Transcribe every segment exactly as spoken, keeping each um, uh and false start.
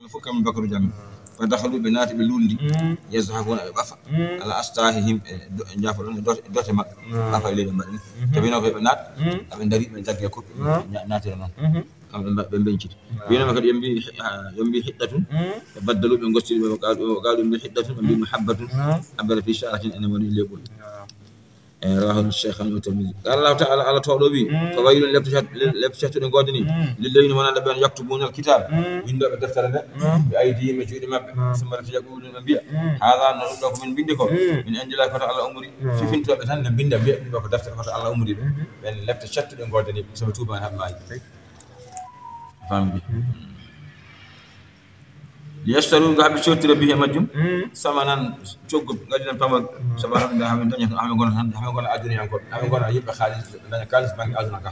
Fof kamɓe bakkaruuji amen. Fa dakhalu, ɓe naati, ɓe luulndi. Yazhafuna, ɓe ɓafa. Ala astahihim, e do-, e jaafoɗon, e doote, e doote maɓɓe. Ɓafa e leyɗe maɓɓe. Tawi noon ko ɓe naat, aɓe ndari, ɓe jaggi e koppi, ɓe ña-, naatira noon. Kamɓe mba-, ɓe mbeñciti. Mbinooma kadi, ɓe mbi, ah, ɓe mbi hiddatun. Ɓe baddalu, ɓe ngostiri, ɓe qaalu, ɓe qaalu, ɓe hiddatun, ɓe mbi muhabbatun. Abbara fi sha'ratin, ene woni leeɓol. E rawahu Shaykhaani wa Tirmidhi. Qala Allahu ta'ala, Allah tawɗo wi, fa waylun, lepte cat-, le-, lepte cattuɗe ngoodani, lillazina, wonande ɓen, yaktubuna alkitab, windooɓe deftere nde, bi aydihim, e juuɗe maɓɓe, summa yaquluna, ɓe mbiya, hada, no ɗum ɗo ko min mbindi ko, min indillahi, ko to Allah ummori, fifintooɓe tan ne mbinda, mbiya ɗum ɗo ko deftere, ko to Allah ummori ɗum. Ɓen lepte cattuɗe ngoodani, so ɓe tuubaani, haɓe maayi. Famɗi. Liyashtaru, ngam ɓe cottira, bihi, e majjum, samanan, coggu, qalilan, pamaru. Sabu haɓe nda-, haɓe daña, haɓe ngona tan, haɓe ngona aduniyankooɓe, haɓe ngona yimɓe kaalis, daña kaalis bannge aduna ka.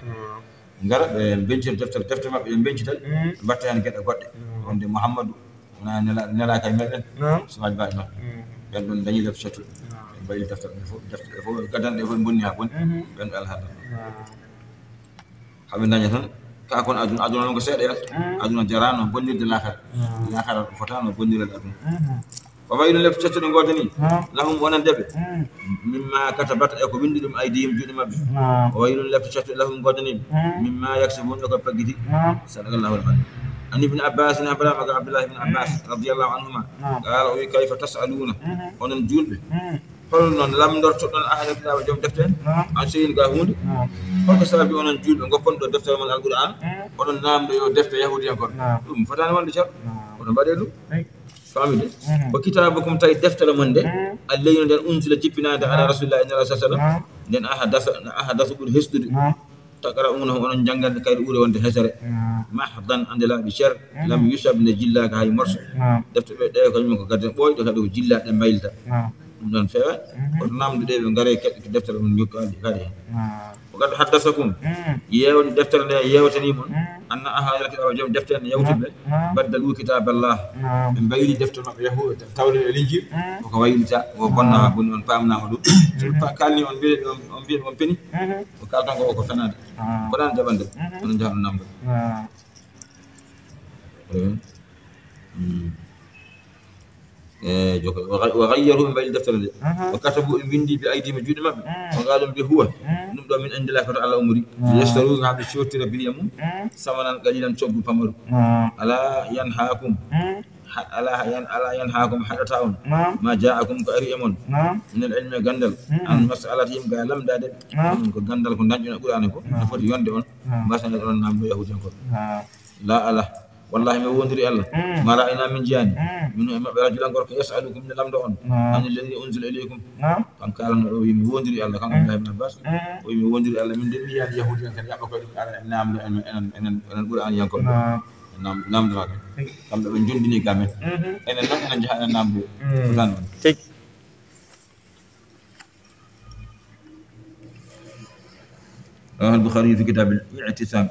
Ngara ɓe mbeñcita deftere, deftere maɓɓe, ɓe mbeñcita, ɓe mbatta heen geɗe goɗɗe. Wonde Muhammadu wona nela-, nelaaka e meɗen, so waji mbaɗi noon. Ɓen ɗon dañi lepte cattuɗe. Ɓe mbaɗi deftere ɗe fof, deftere ɗe fof, gaddanɗe ɗe fof mbonni haa bonni. Ɓen ɓe alhaali. Haɓe daña tan, ka kon aduna, aduna noon ko seeɗa yata. Aduna jarano bonnirde laakara. Laakara ko fotano bonnirde aduna. Wa waylun, lepte cattuɗe ngoodani, lahum, wonande ɓe, mimma katabat, e ko winndi ɗum, aydihim, juuɗe maɓɓe. Wa waylun, lepte cattuɗe, lahum, ngoodani, mimma yaksibun, e ko ɓe paggiti. Sadaqallahu al-azim. An Ibni Abbas, ina haɓaama ka Abdullah ibn Abbas, radiyallahu anhuma, qala, o wi, kayfa tas'aluna, onon juulɓe, hol noon lamndortoɗon ahlal kitaaba, joom defte en? An shay'in, ka huunde? Hol ko saabi onon juulɓe ngoppon ɗo deftere mon Alqur'aan, oɗon naamndo yo defte yahuudiyankooɓe? Ɗum fotaani wonde cer. Oɗon mbaɗee ɗum? Faamide? Ko kitaabukum, tawi deftere mon nde, alladhi, nden unzila, jippinaande ala Rasuulillaahi, Nulaaɗo, sallallaahu alayhi wa sallam, nden ahdatha, ahdatha, ɓuri hesɗude. Taqra'uunahu, onon njanngande, kayre ɓuri wonde hesere. Mahdan, ande laaɓi cer. Lam yushab, nde jillaaka hay morso. Defte ɓe ɗe, kañum ko gadden ɓooyɗe, kadi ko jillaaɗe, mbaylita. Ɗum ɗon feewa. Koto naamnduɗe ɓe ngare ke-, ke deftere mum, njokkaali kadi heen. Wa qad haddasakum, yeewde deftere nde yeewtanii mon, anna ahlal kitaaba, joom deftere nde yawti ɓe, baddalu kitaaballah, ɓe mbayli deftere maɓɓe yahuuda, tawreeta e linjiila, koko waylita, ko bonna, boni on paamnaama ɗum. So ɓe pa-, kaalni on, mbiye on, on mbiye on peni, ko kaalton ko, ko fenaande. Ko ɗaan jaɓande, onon njaha on naamndude. E joko, wa ghay-, wa ghayyaru, ɓe mbayli deftere nde. Wa katabu, ɓe winndi, bi aydihim, e juuɗe maɓɓe. Wa qaalu, ɓe mbi, huwa, ɗum ɗo, min indillah, ko to Allah ummori. Liyashtaru, ngam ɓe cottira, bihi, e mum, samanan qalilan, coggu pamaru. Ala yanhaakum, ha-, ala yan-, ala yanhaakum, haɗata on, ma jaakum, ko ari e mon, minal ilmi, e ganndal, an mas'alatihim, ga lamndaade ɓe. Ɗum ko ganndal ko dañƴuno Qur'aana ko, no foti yonde on, mbasane on naamndo yahuudiyankooɓe. La, ala. Wallahi, mi wondiri Allah. Ma ra'ayna, min jiyaani. Min e maɓɓe rajulan gorko, yas'alukum, ne lamndo on. An alladhi unzila ilaykum. Kan kaalano o wi, mi wondiri Allah, kan Abdullah ibn Abbas. O wi, mi wondiri Allah, min de mi yiyaani yahuudiyanke yaɓɓa koye ɗum, ara en naamndo en, enen, enen, enen Qur'aaniyankooɓe. Naam-, naamndora ɓe. Kamɓe ɓe njondini ga men. Enen noon, enen njaha, enen naamndo. Fotaani on. Rawahul Bukhari fi kitabil i'tisam.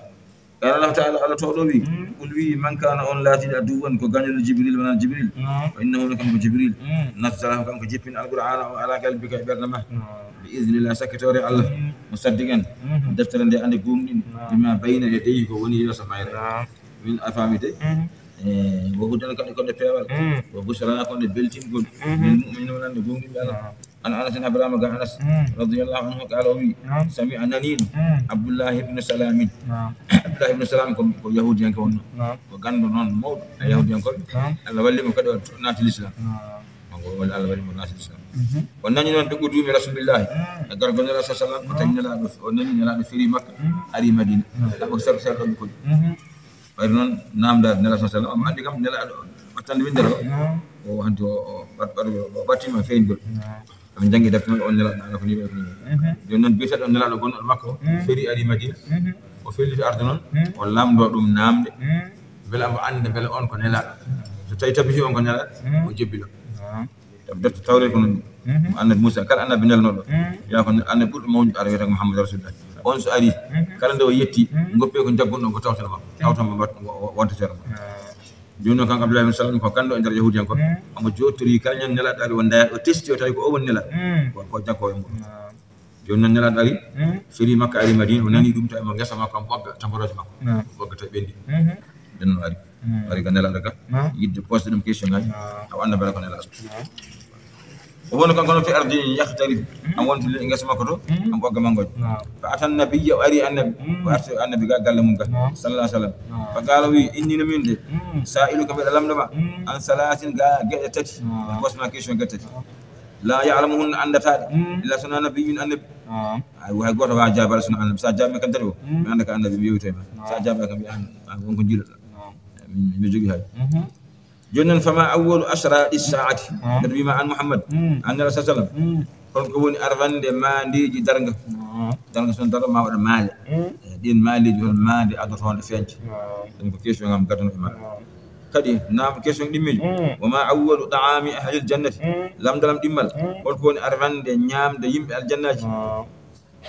Qala Allahu ta'ala, Allah tawɗo wi, qul wi, man kana, on laatidi, aduwwan, ko gañol Jibril, wona Jibril. Fa innahu, kanko Jibril, nazzalahu, kanko jippini Alqur'ana o ala qalbika, e ɓernde ma. Bi iznillah, sakkitoore Allah. Musaddiqan, deftere nde ande gomɗini, bima bayna yadayhi, ko woni yeeso mayre. Min a faami de? E, wa hudan, kadi ko nde peewal. Wa bushra, ko nde beltingol. Lil mu'minin, wonande gomɗinɓe Allah. An Anas, haɓaama ga Anas, radiyallahu anhu, qala, o wi, sami'a, naniino, Abdullah ibn Salamin. Abdullah ibn Salam ko, ko yahuudiyanke wonno. Ko ganndo noon mawɗo e yahuudiyankooɓe. Allah walli mo kadi o naati Lislaam. Kanko woni Allah walli mo naati Lislaam. O nani noon bi qudumi Rasulillahi, e gargol Nelaaɗo sallallahu alayhi wa sallam, o tawi Nelaaɗo, o nani Nelaaɗo feri Makka, ari Madina. Ɗum ko sar-, sarɗo ɓe koni. Ɓayri noon naamndaade Nelaaɗo sallallahu alayhi wa sallam, omo anndi kam Nelaaɗo wattande winndere o. O hanti o, o ɓat-, ɓat-, o ɓattiima feeñgol. Ɓe njanngi defte maɓɓe, on Nelaaɗo, ala ko nii wayi ko nii. Jooni noon, biyeteeɗo on Nelaaɗo gonɗo Makka o, feri ari Madina. O felliti arde noon, o lamndoo ɗum naamnde. Mbele omo annda mbele on ko Nelaaɗo. So tawi tabiti on ko Nelaaɗo, o jebbiloo. Tawi defte Tawreeta ko noon. Annabi Muusaa, kala annabi nelnooɗo, wiyaa ko annabi ɓurɗo mawnude ara, wiyetee ko Muhammadu Rasulullah. On so ari, kala nde o yetti, ngoppee ko njaggunoo ko tawtata makko. Tawtata mo wat-, wo-, wo-, wonta seeɗa makko. Jooni noon, kanko Abdullah ibn Salam ko ganndo e nder yahuudiyankooɓe. Omo jooɗtorii kala ñande Nelaaɗo ari, o ndaaya, o testi, o tawi ko o woni Nelaaɗo. Ko, ko jaggoowo e mum. Jooni noon Nelaaɗo ari, feri Makka, ari Madina, o nani ɗum, tawi mo ngesa makko, omo ɓogga tamborooje makko. Ɓogga tawi ɓenndi. Nden noon ari. Ari ga nelaaɗo ga. Yiɗde posde ɗum question ngaji. Aw annabala ko nelaaɗo. O woni kanko noon fi ardi yaxtarif. Am wonti le ngesa makko to. Am ɓogga manngojo. Fa atan nabiyya, o ari annabi. O arti annabi ga galle mum ga. Sallallahu alaihi wasallam. Fa qala, wi inni no min de. Sa'iluka, mbeɗa lamndo ma. An salasin, ga geɗe tati. Posma question geɗe tati. La ya'lamuhunna, anndataa ɗe. Illa sona nabiyyun, annabi. Ay, hay gooto waawa jaabaade sona annabi. Sa jaabi kam tati o, mi annda ka annabi, mi yewtoy ma. Sa jaabi kam, mi an, an won ko jiiloɗo. Mi, mi jogii hay. Jooni noon, fama awwalu ashrati saati. Mbeɗa wiima an Muhammad, an Nela sallam. Hol ko woni arwande maandeeji darnga? Darnga son darnga ma waɗa maale. Ɗin maandeeji, hol maande adotoonde feeñde? Ɗum ko question ngam gadduno e maɗa. Kadi, naam, question ɗimmiijo. Wa ma awwalu ta'ami ahlil jannati? Lamndal am ɗimmal. Hol ko woni arwande ñaamde yimɓe aljannaaji?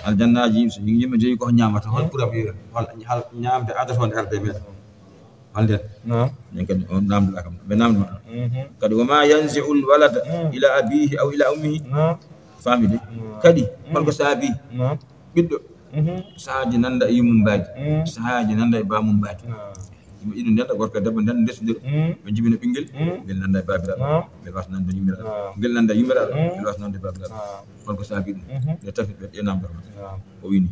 Aljannaaji, so yimɓe jeyi ko ñaamata, hol ɓuri am yiɗde? Hol, hol ñaamde adotoonde arde e meɗen? Hol nden? Nden kadi on namdoɗa kam, ɓe namdo ma. Kadi, wa ma yanzi'ul walada ila abihi aw ila ummihi? Famide. Kadi, hol ko saabi ɓiɗɗo sahaaji nanda e yummum mbaadi, sahaaji nanda e baamum mbaadi? Yimɓe ɗiɗo ndenda, gorko e debbo ndenda, ndesdira, ɓe jibina ɓinngel, ngel nanda e baabiraaɗo, ngel wasa nande yummiraaɗo, ngel nanda e yummiraaɗo, ngel wasa nande e baabiraaɗo. Hol ko saabi ɗum? Nde tafi ɓe ɗe namdorma. O wini.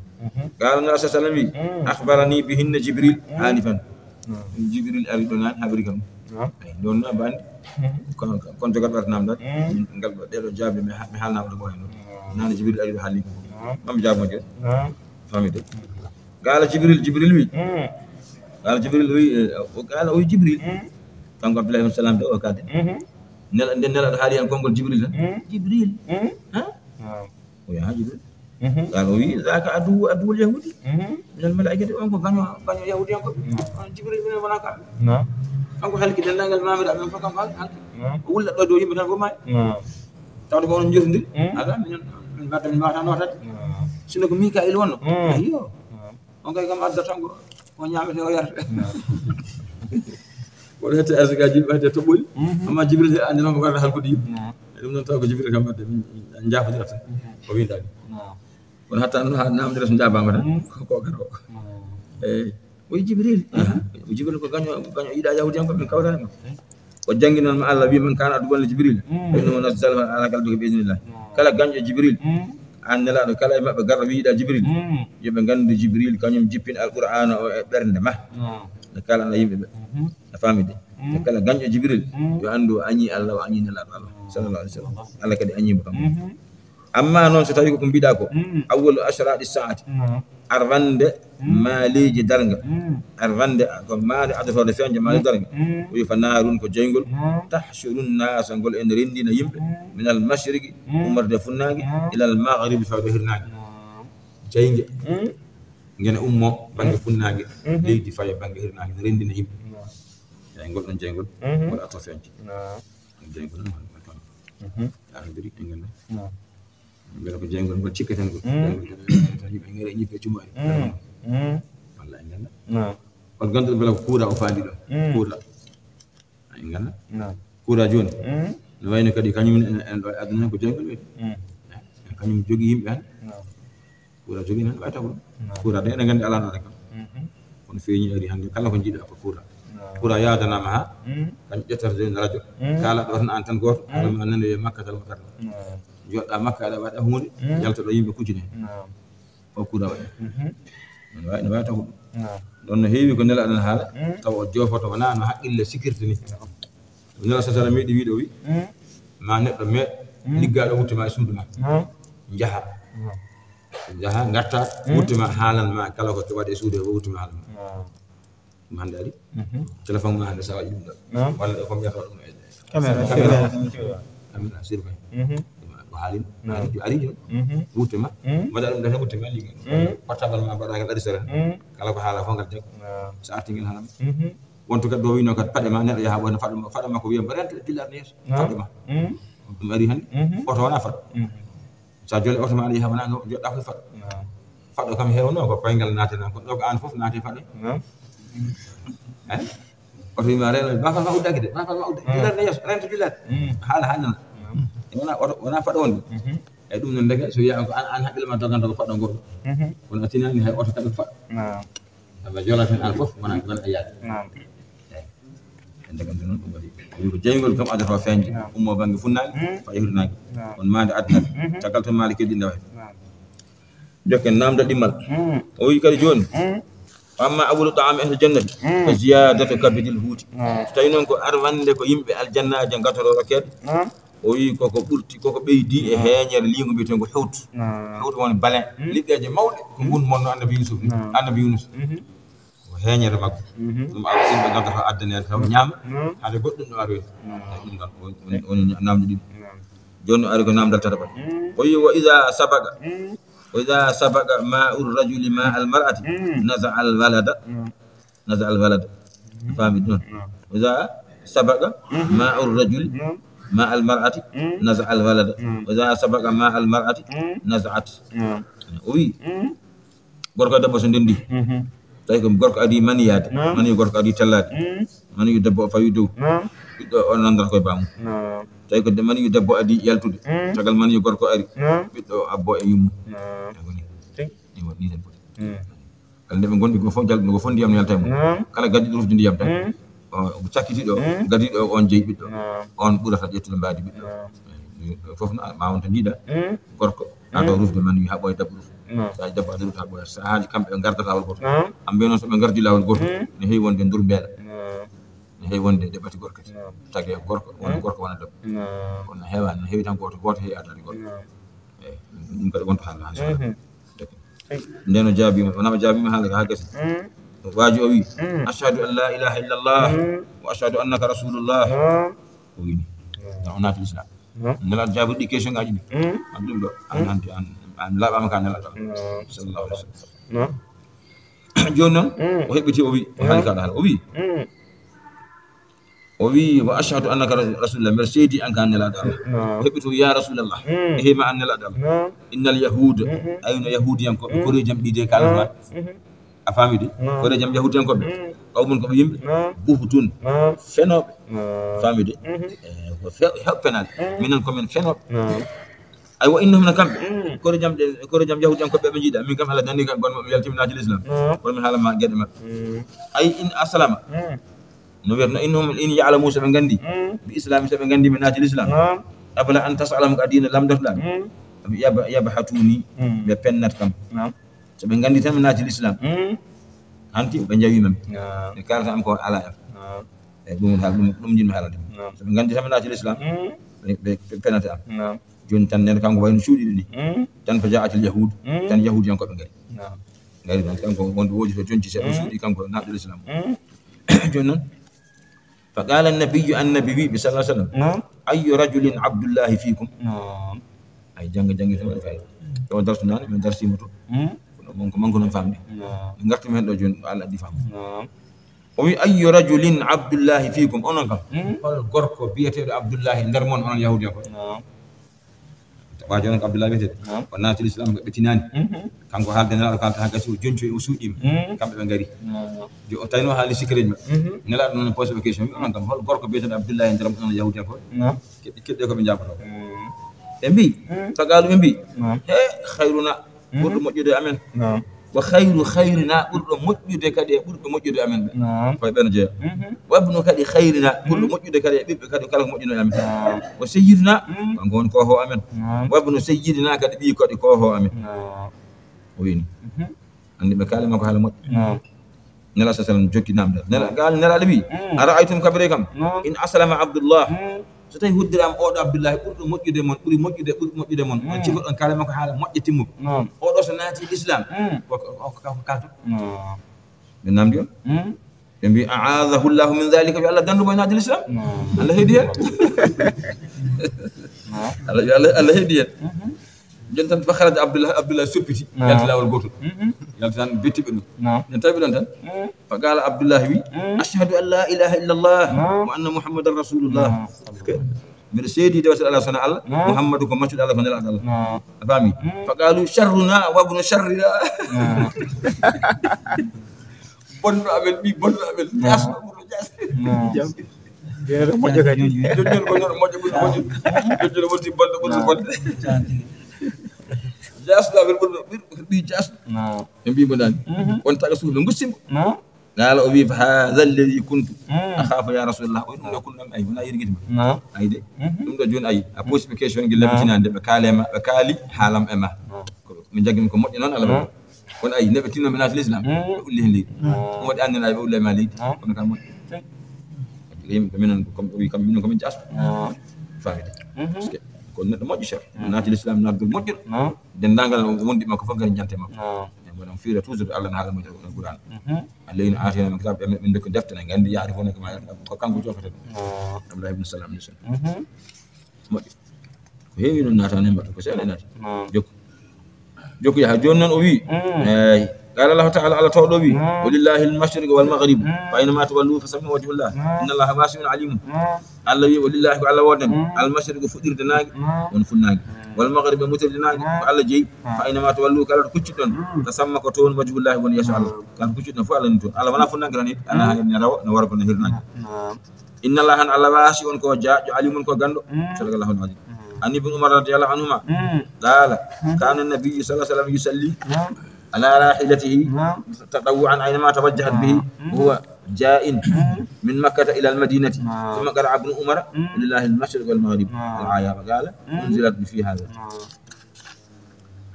Qala nabi sallallahu alaihi wasallam wi, akhbarani bihinna Jibril anifan. Jibril ari ɗo nani, habri kam. Ay, ɗon na bandi. Kon, kon jogat ɓe namdal. Ngal ɗo, ɗeɗo jaabi mi ha-, mi haalnama ɗo mo hen. Nani Jibril ari ɗo haalni kam. Mam jaabo je. Famide. Qala Jibril, Jibril wi. Qala Jibril wi, eh, o qala o wi Jibril. Kanko Abdullah ibn Salam de o kade. Nela, nde nelaɗo haali hen konngol Jibril tan. Jibril. Ha? O yaha Jibril. Qala o wi, zaka aduwwu, aduwwul yahudi. Minal malaikati, on ko gaño, gaño yahudi en ko. On Jibril minen wona ka. Kanko halki denndaangal maamira men fof, kanko halki. O wulla ɗo dow yimɓe tan fof maayi. Tawde ko onon jotondiri. Ala, minen, min mbatta, min mbawata nootade. Sinno ko Mikail wonno. Ayyo. On kay kam adda tan ko, ko ñaamete o yarata. Won hette arsikaji yimɓe hette toɓɓoli. Amma Jibril he andi noon ko warata halkude yimɓe. E ɗum noon taw ko Jibril kam wadde min, min jaafodirata. Ko winda ni. Kono hatta noon ha namdere so jaabama tan, ko garo. Eyyi. O wi Jibril. Aha. O Jibril ko gaño, gaño yiɗa yahudiyankoɓe, min kawrani mo. O janngi noon ma Allah wi, man kana aduwwan li Jibril, fa innahu nazzalahu ala qalbika bi idhnillah. Kala gaño Jibril, an nelaɗo kala e maɓɓe garɗo wi yiɗa Jibril, yo ɓe ngandu Jibril kañum jippin Alqur'ana o e ɓernde ma. Nde kala ana yimɓe ɓe. A faami de? Nde kala gaño Jibril, yo anndu o añi Allah, o añi nelaɗo Allah, sallallahu alaihi wasallam. Allah kadi añi mo kam. Amma noon so tawi ko ko mbiɗa ko, awwalu ashrati saati, arwande maaleeji darnga, arwande ko maale adotode feeñde maale darnga, o wi fa naarun, ko jeyngol, tahshurun naasa, ngol ene renndina yimɓe, minal mashriqi, ummorde funnaange, ilal maghribi, fawde hirnaange. Jeynge ngene ummo bannge funnaange, leydi faye bannge hirnaange, ne renndina yimɓe. Eyi, ngol ɗon jeyngol, ngol adotoo feeñde. Jeyngol noon, arondiri, en nganndaa. Mbele ko jeyngol ngol cikketen ngol. Jeyngol tan, tan yimɓe ngari e ñibbe cumaari. Walla en nganndaa. On ganduɗo mbele ko kuura o faandi ɗo. Kuura. En nganndaa. Kuura jooni. No wayno kadi kañum en, en ɗo e aduna ko jeyngol wiyete. Kañum jogii yimɓe hannde. Kuura jogii nan wawi tago. Kuura de, eɗen nganndi alano waɗa kam. Kono feeñi ari hannde kala ko jiiɗa ko kuura. Kuura yaadanama ha kañum ƴettata de radio. Kala ɗo tan an tan gooto, ala ma nane wiye Makkatal Mukarrama. Joɗɗa Makka aɗa waɗa huunde, yalta ɗo yimɓe kujine. O kuura waɗi. No wawi, no wawi tago ɗum. Ɗon no heewi ko nelaɗen haala, tawa o jofoto wona no haqqille sikirta ni. Nela sasara meɗi wiɗo wi, ma neɗɗo meɗ, liggaɗo wutte ma e suudu ma. Jaha. Jaha, ngarta, wutte ma haalan ma, kala ko waɗe e suudu he, wutte ma haalan ma. Ɗum hannde ari. Téléphone ma hannde sa waɗi ɗum ɗo. Walla ɗo ko mbiyata ɗum e caméra. Caméra, surveillance. Ko haalin. Ari, ari jooni. Wutte ma. Mbaɗa ɗum ɗo tan, wutte ma ligga. Portable ma mbaɗa ngal ari sere. Kala ko haala fof ngal jagga. Sa arti ngel haalan. Wonto kadi ɗo wino kadi paɗe ma, neɗɗo yaha wona faɗo ma, faɗo makko wiya mbaɗa rento jullaade yeeso. Faɗo ma. Ɗum ari hannde. Oto wona faɗo. Sa joli oto ma aɗa yaha wona joɗɗa koye faɗo. Faɗo kam hewno ko koyngal naate nan, ko ɗo ko an fof naate faɗo. Eh? Oto wima reno, bafal ma uddaki de, bafal ma udda. Jullaade yeeso, rento jullaade. Haala, haala nana. Wona, oto, wona faɗo wonde. E ɗum noon ndeke, so wiya ko an, an haqqille ma doganta ko faɗo ngol. Kono a tinani hay oto kaɓe faɗo. Awa jolaten an fof, wona, wona e yaade. Naam. Eyi. En daganto noon ɗum waɗi. O wi ko jeyngol kam adata o feeñde. Naam. Ummo bannge funnaange, naam, fayi hirnaange. Naam. On maande aduna. Mhm. Caggal to maali keddi nde wayi. Naam. Jokken naamndal ɗimmal. Mm. O wi kadi jooni. Mm. Amma awwalu ta'ami ahli jannati. Mm. Fa ziyadatu kabidil huuti. Naam. So tawi noon ko arwande ko yimɓe aljannaaji ngatoro rokkede. Naam. O wi koko ɓurti, koko ɓeydi e, naam, heeñere liingo mbiyetengo huut. Naam. Huut woni baleine. Mm. Liɗɗeeje mawɗe. Ko, mm, ngun monno annabi Yusuf ni. Naam. Annabi Yunus. Mhm. Ko heeñere makko. Mhm. Ɗum awa yimɓe ngadata addaneede taw ñaama. Naam. Hade goɗɗum ɗo aroyde. Naam. Ɗum ɗon woni, woni, woni naamnde ɗiɗi. Naam. Jooni o ari ko naamndal tataɓal. Mm. O wi wa iza sabaqa. Mm. Wa iza sabaqa ma'u rajuli ma'al mar'ati. Mm. Naza al walada. Naam. Naza al walada. Mm. Faami ɗum? Naam. Wa iza sabaqa, mhm, ma'u rajuli, naam, ma'al mar'ati. Mm. Naza al walada. Naam. Wa iza sabaqa ma'al mar'ati. Mm. Naza'at. Naam. O wi. Mm. Gorko e debbo so ndenndi. Mhm. Tawi ko gorko adii maniyaade. Naam. Maniyu gorko adii tellaade. Mm. Maniyu debbo o fawi dow. Naam. Ɓiɗɗo o nanndata koye baamu. Naam. Tawi ko de-, maniyu debbo adii yaltude. Mm. Caggal maniyu gorko ari. Naam. Ɓiɗɗo o abbo e yummu. Naam. Tawi ko ni. Tigi. Ni woni ni tan foti. Mm. Kala nde ɓe ngondi ko fof jalɗude ko fof ndiyam no yalta e mum. Naam. Kala gaddiɗo rufde ndiyam tan. Mm. O cakkitiiɗo, mm, gaddiiɗo o on jeyi ɓiɗɗo. Naam. On ɓurata ƴettude mbaadi ɓiɗɗo. Naam. Eh, fof no ma wonta njiiɗa. Mm. Gorko. Ado, mm, rufde man wi haɓɓo e debbo ruf. Naam. Sa debbo ado ruf haɓɓo e sahaaji kamɓe ɓe ngardata laawol gooto. Naam. Ambe noon so ɓe ngardi laawol gooto. Mm. Ne heewi wonde ndurbela. Naam. Ne heewi wonde ɗe ɓati gorko kadi. Naam. Tagi e gorko, wona, mm, gorko wona debbo. Naam. Kono heewaani, ne heewi tan gooto, gooto heewi adade gorko. Naam. Eyi, ɗum kadi wonto haala haa, mhm, sohla. Ndeno jaabiima, wonama jaabiima haala ka haa gasi. Mm. Waaji o wi, mm, "Ashhadu an la ilaha illallah, mm, wa ashhadu annaka rasulullah." Mm. O wini. Mm. O naati l'islam. Mm. Nelaaɗo jaabuɗo ɗi question ngaji ɗi. Mm. An ɗum ɗo, an, mm, hannde an, an laaɓaama ka nelaaɗo. Mm. Sallallahu alaihi wasallam. Mm. Jooni noon, mm, o heɓɓiti, o wi, o haali, mm, ka ɗo haala. O wi, mm, o wi, "Wa ashhadu annaka rasu-, rasulullah," mbeɗa seedi an ka nelaaɗo Allah. Naam. O heɓɓiti, o wi, "Ya rasulallah." Mm. E heema an nelaaɗo Allah. Naam. "Innal yahuda," mm, mm, ayno yahudiyankoɓe, mm, koreejam ɗi de kaalata. Naam. Mm. A faami de? Naam. Koreejam yahudiyankoɓe. Mm. Qawmun ko ɓe yimɓe. Naam. Buhtun. Naam. Fenooɓe. Naam. Faami de? Mhm. Eh, ko fe-, heɓ fenaade. Mm. Minen ko men fenooɓe. Naam. Ay, wa innahum na kamɓe. Mm. Koreejam ɗe, koreejam yahudiyankoɓe ɓe njiiɗa. Min kam Allah danni kam, kono mi yaltimi naati l'islam. Naam. Kono mi haala ma geɗe maɓɓe. Mm. Ay in aslama. Mm. No wiyatno, "Innahum in ya'lamu," so ɓe nganndi, mm, "bi islami," so ɓe nganndi mi naati l'islam. Naam. "Qabla an tas'alahum," ka diina lamdotoɗaa mi. Mm. Yab-, yabhatuni, mm, ɓe pennat kam. Naam. So ɓe nganndi tan mi naati l'islam. Mm. Hanti ɓe njawi men. Naam. Ɓe kaalata am ko alaa am. Naam. E ɗum woni haala, ɗum, ɗum njiɗmi haalande. Naam. So ɓe nganndi tan mi naati l'islam, mm, ɓe, ɓe, ɓe pennata am. Naam. Jooni tan nen kanko wayno cuuɗiiɗo ni. Mm. Tan fa ja'atil yahud, mm, tan yahudiyankoɓe ngari. Naam. Ngari tan kanko wonde woodi to jonci seeɗa, mm, cuuɗi kanko naatɗo l'islam. Mm. Jooni noon, fa qala annabiyyu, annabi wi ɓe sallallahu alaihi wasallam, naam, "Ayyu rajulin Abdullahi fikum?" Naam. Ay jannga janngi tan waɗi fayda. Ɗo darsu nane, min darsima to. Mm. Kono mon ko manko noon famde. Naam. Min ngartumi hen ɗo jooni, Allah addi faamu. Naam. O wi, "Ayyu rajulin Abdullahi fikum?" Onon kam, mm, hol gorko biyeteeɗo Abdullahi nder mon, onon yahudiyankoɓe? Naam. Waajo noon ko Abdullahi wiyetee. Naam. O naati l'islam, ɓe tinaani. Mhm. Kanko haalde nelaaɗo, kaalta haa gasi, o joncoyi, o suuɗiima. Mhm. Kamɓe ɓe ngari. Naam. Jo-, o tawi noon haali sikkireeji maɓɓe. Mhm. Nelaaɗo noon poosɓe question, wi, "Onon kam, hol gorko biyeteeɗo Abdullahi nder mon, onon yahudiyankoɓe?" Naam. Keɗ-, keɗɗe ko ɓe njaabotoo. Mm. Ɓe mbi, mm, fa qaalu, ɓe mbi, naam, "He, khayruna, mm, ɓurɗo moƴƴude e amen. Naam. Wa khayru khayrina, ɓurɗo moƴƴude kadi e ɓurɓe moƴƴude e amen ɓe." Naam. Koye ɓen jeeya. Mhm. "Wa ibnu kadi khayrina, ɓurɗo, mm, moƴƴude kadi e ɓiɓɓe kadi kala ko moƴƴuno e amen." Naam. "Wa sayyidina, mm, kanko woni koohoo amen. Naam. Wa ibnu sayyidina, kadi ɓii kadi koohoo amen." Naam. O wini. Mhm. Anndi ɓe kaali makko haala moƴƴo. Naam. Nela sa sallam jokki namdal. Nela, naam, gal Nelaaɗo wi, mm, "Ara'aytum, kabiray kam, naam, in aslama Abdullah." Mm. So tawi hoddiraama oɗo Abdullahi ɓurɗo moƴƴude mon, ɓuri moƴƴude, ɓuri moƴƴude mon. On, mm, cifo ɗon kaala makko haala moƴƴa timmuka. Naam. Oɗo so naati l'islam, mm, ko, ko, ko, ko kaalta. Naam. Ɓe namdi on. Mm. Ɓe mbi, "A'adahu Allahu min dhalika," yo Allah dandu mo e naati l'islam. Naam. Allah heedi hen. Naam. Allah, yo Allah, Allah heedi hen. Mhm. Jon tan fa kharaja Abdullah, Abdullah soppiti. Naam. Yalti laawol gootol. Mhm. Yalti tan betti ɓe ɗum. Naam. Jon tawi ɓe ɗon tan. Mm. Fa qala Abdullah wi, mm, "Ashhadu an la ilaha illa Allah, naam, wa anna Muhammadan rasulullah." Naam. Mbiɗa seedi de wasa Allah sona Allah, naam, Muhammadu ko maccuɗo Allah, ko nelaaɗo Allah. Naam. A faami? Mm. Fa qalu, "Sharruna wa ibnu sharrina." Naam. Bonɗo amen, ɓii bonɗo amen. Naam. Jaasɗo ɓurɗo jaasde. Naam. Jaasde. Yere moƴƴo kadi. Jonnol ko noon moƴƴo ɓurɗo moƴƴo. Jonnol wonti bonɗo ɓurɗo, naam, bonde. Jaasɗo amen ɓurɗo, ɓurɗo, ɓii jaasɗo. Naam. Ɓe mbii mo naane. Mhm. On taga suudu, ɓe ngusti mo. Naam. Qala, o wi, fa hadha alladhi kuntu akhafu ya Rasulullah. O wi, ɗum ɗo kunɗam, ay, wona yirgiti ma. Naam. Ay de. Mhm. Ɗum ɗo jooni, ay, a posi ɓe question gila ɓe tinande, ɓe kaale ma, ɓe kaali haalam e ma. Naam. Ko mi jaggi ko moƴƴi noon, Allah waɗi. Kono ay, neɓe tinno mi naati l'islam, ɓe ulli heen leydi. Ɗum waɗi anndina ɓe ulla ma leydi. Kono kam moƴƴi. Yimɓe ko minen, ko kam, o wi kam, minen ko min jaasɓe. Famide. Parce que ko neɗɗo moƴƴo, cher. Naati l'islam, naatgol moƴƴol. Denndaangal wondiɓe makko fof ngari jante makko. E mboɗon fiira toujours Allah na haala mo e Qur'an. Allah ina aatina min kitab, min ndokki defte, ne nganndi yaari fof ne ko ma, ko kanko jofata ɗum. Abdullah ibn Salam ni. Moƴƴi. Ko heewi noon naataani e mbaɗa, ko seeɗa naati. Naam. Jokku. Jokku yaha. Jooni noon o wi, eey, qala Allahu taala, Allah tawɗo wi, walillahi almashriqu walmaghribu, fa aynama tuwallu fa samma wajhullah. Inna Allaha wasiun alimun. Allah wi, walillahi ko Allah woodan, almashriqu fuɗɗirde naange, won funnaange. Walmaghribu e mutirde naange, ko Allah jeyi. Fa aynama tuwallu, kala to kucciɗon, fa samma ko toon wajhullahi woni yeeso Allah. Kala to kucciɗon fof Allah ni toon. Allah wona funnaange tan, ala ne rawa, no wargo no hirnaange. Inna Allaha, Allah wasiun ko jaajjo, alimun ko ganndo. Sadaqa Allahu al-azim. An Ibn Umar radiyallahu anhuma, qala, kana an-nabiyyu sallallahu alayhi wa sallam yusalli ala rahilatihi tatawwu'an aynama tawajjahat bihi wa huwa ja'in min Makkata ila al-madinati. Thumma qara'a Ibn Umar, walillahi al-mashriq wal maghrib. Al-aya, wa qala, unzilat fi hadha.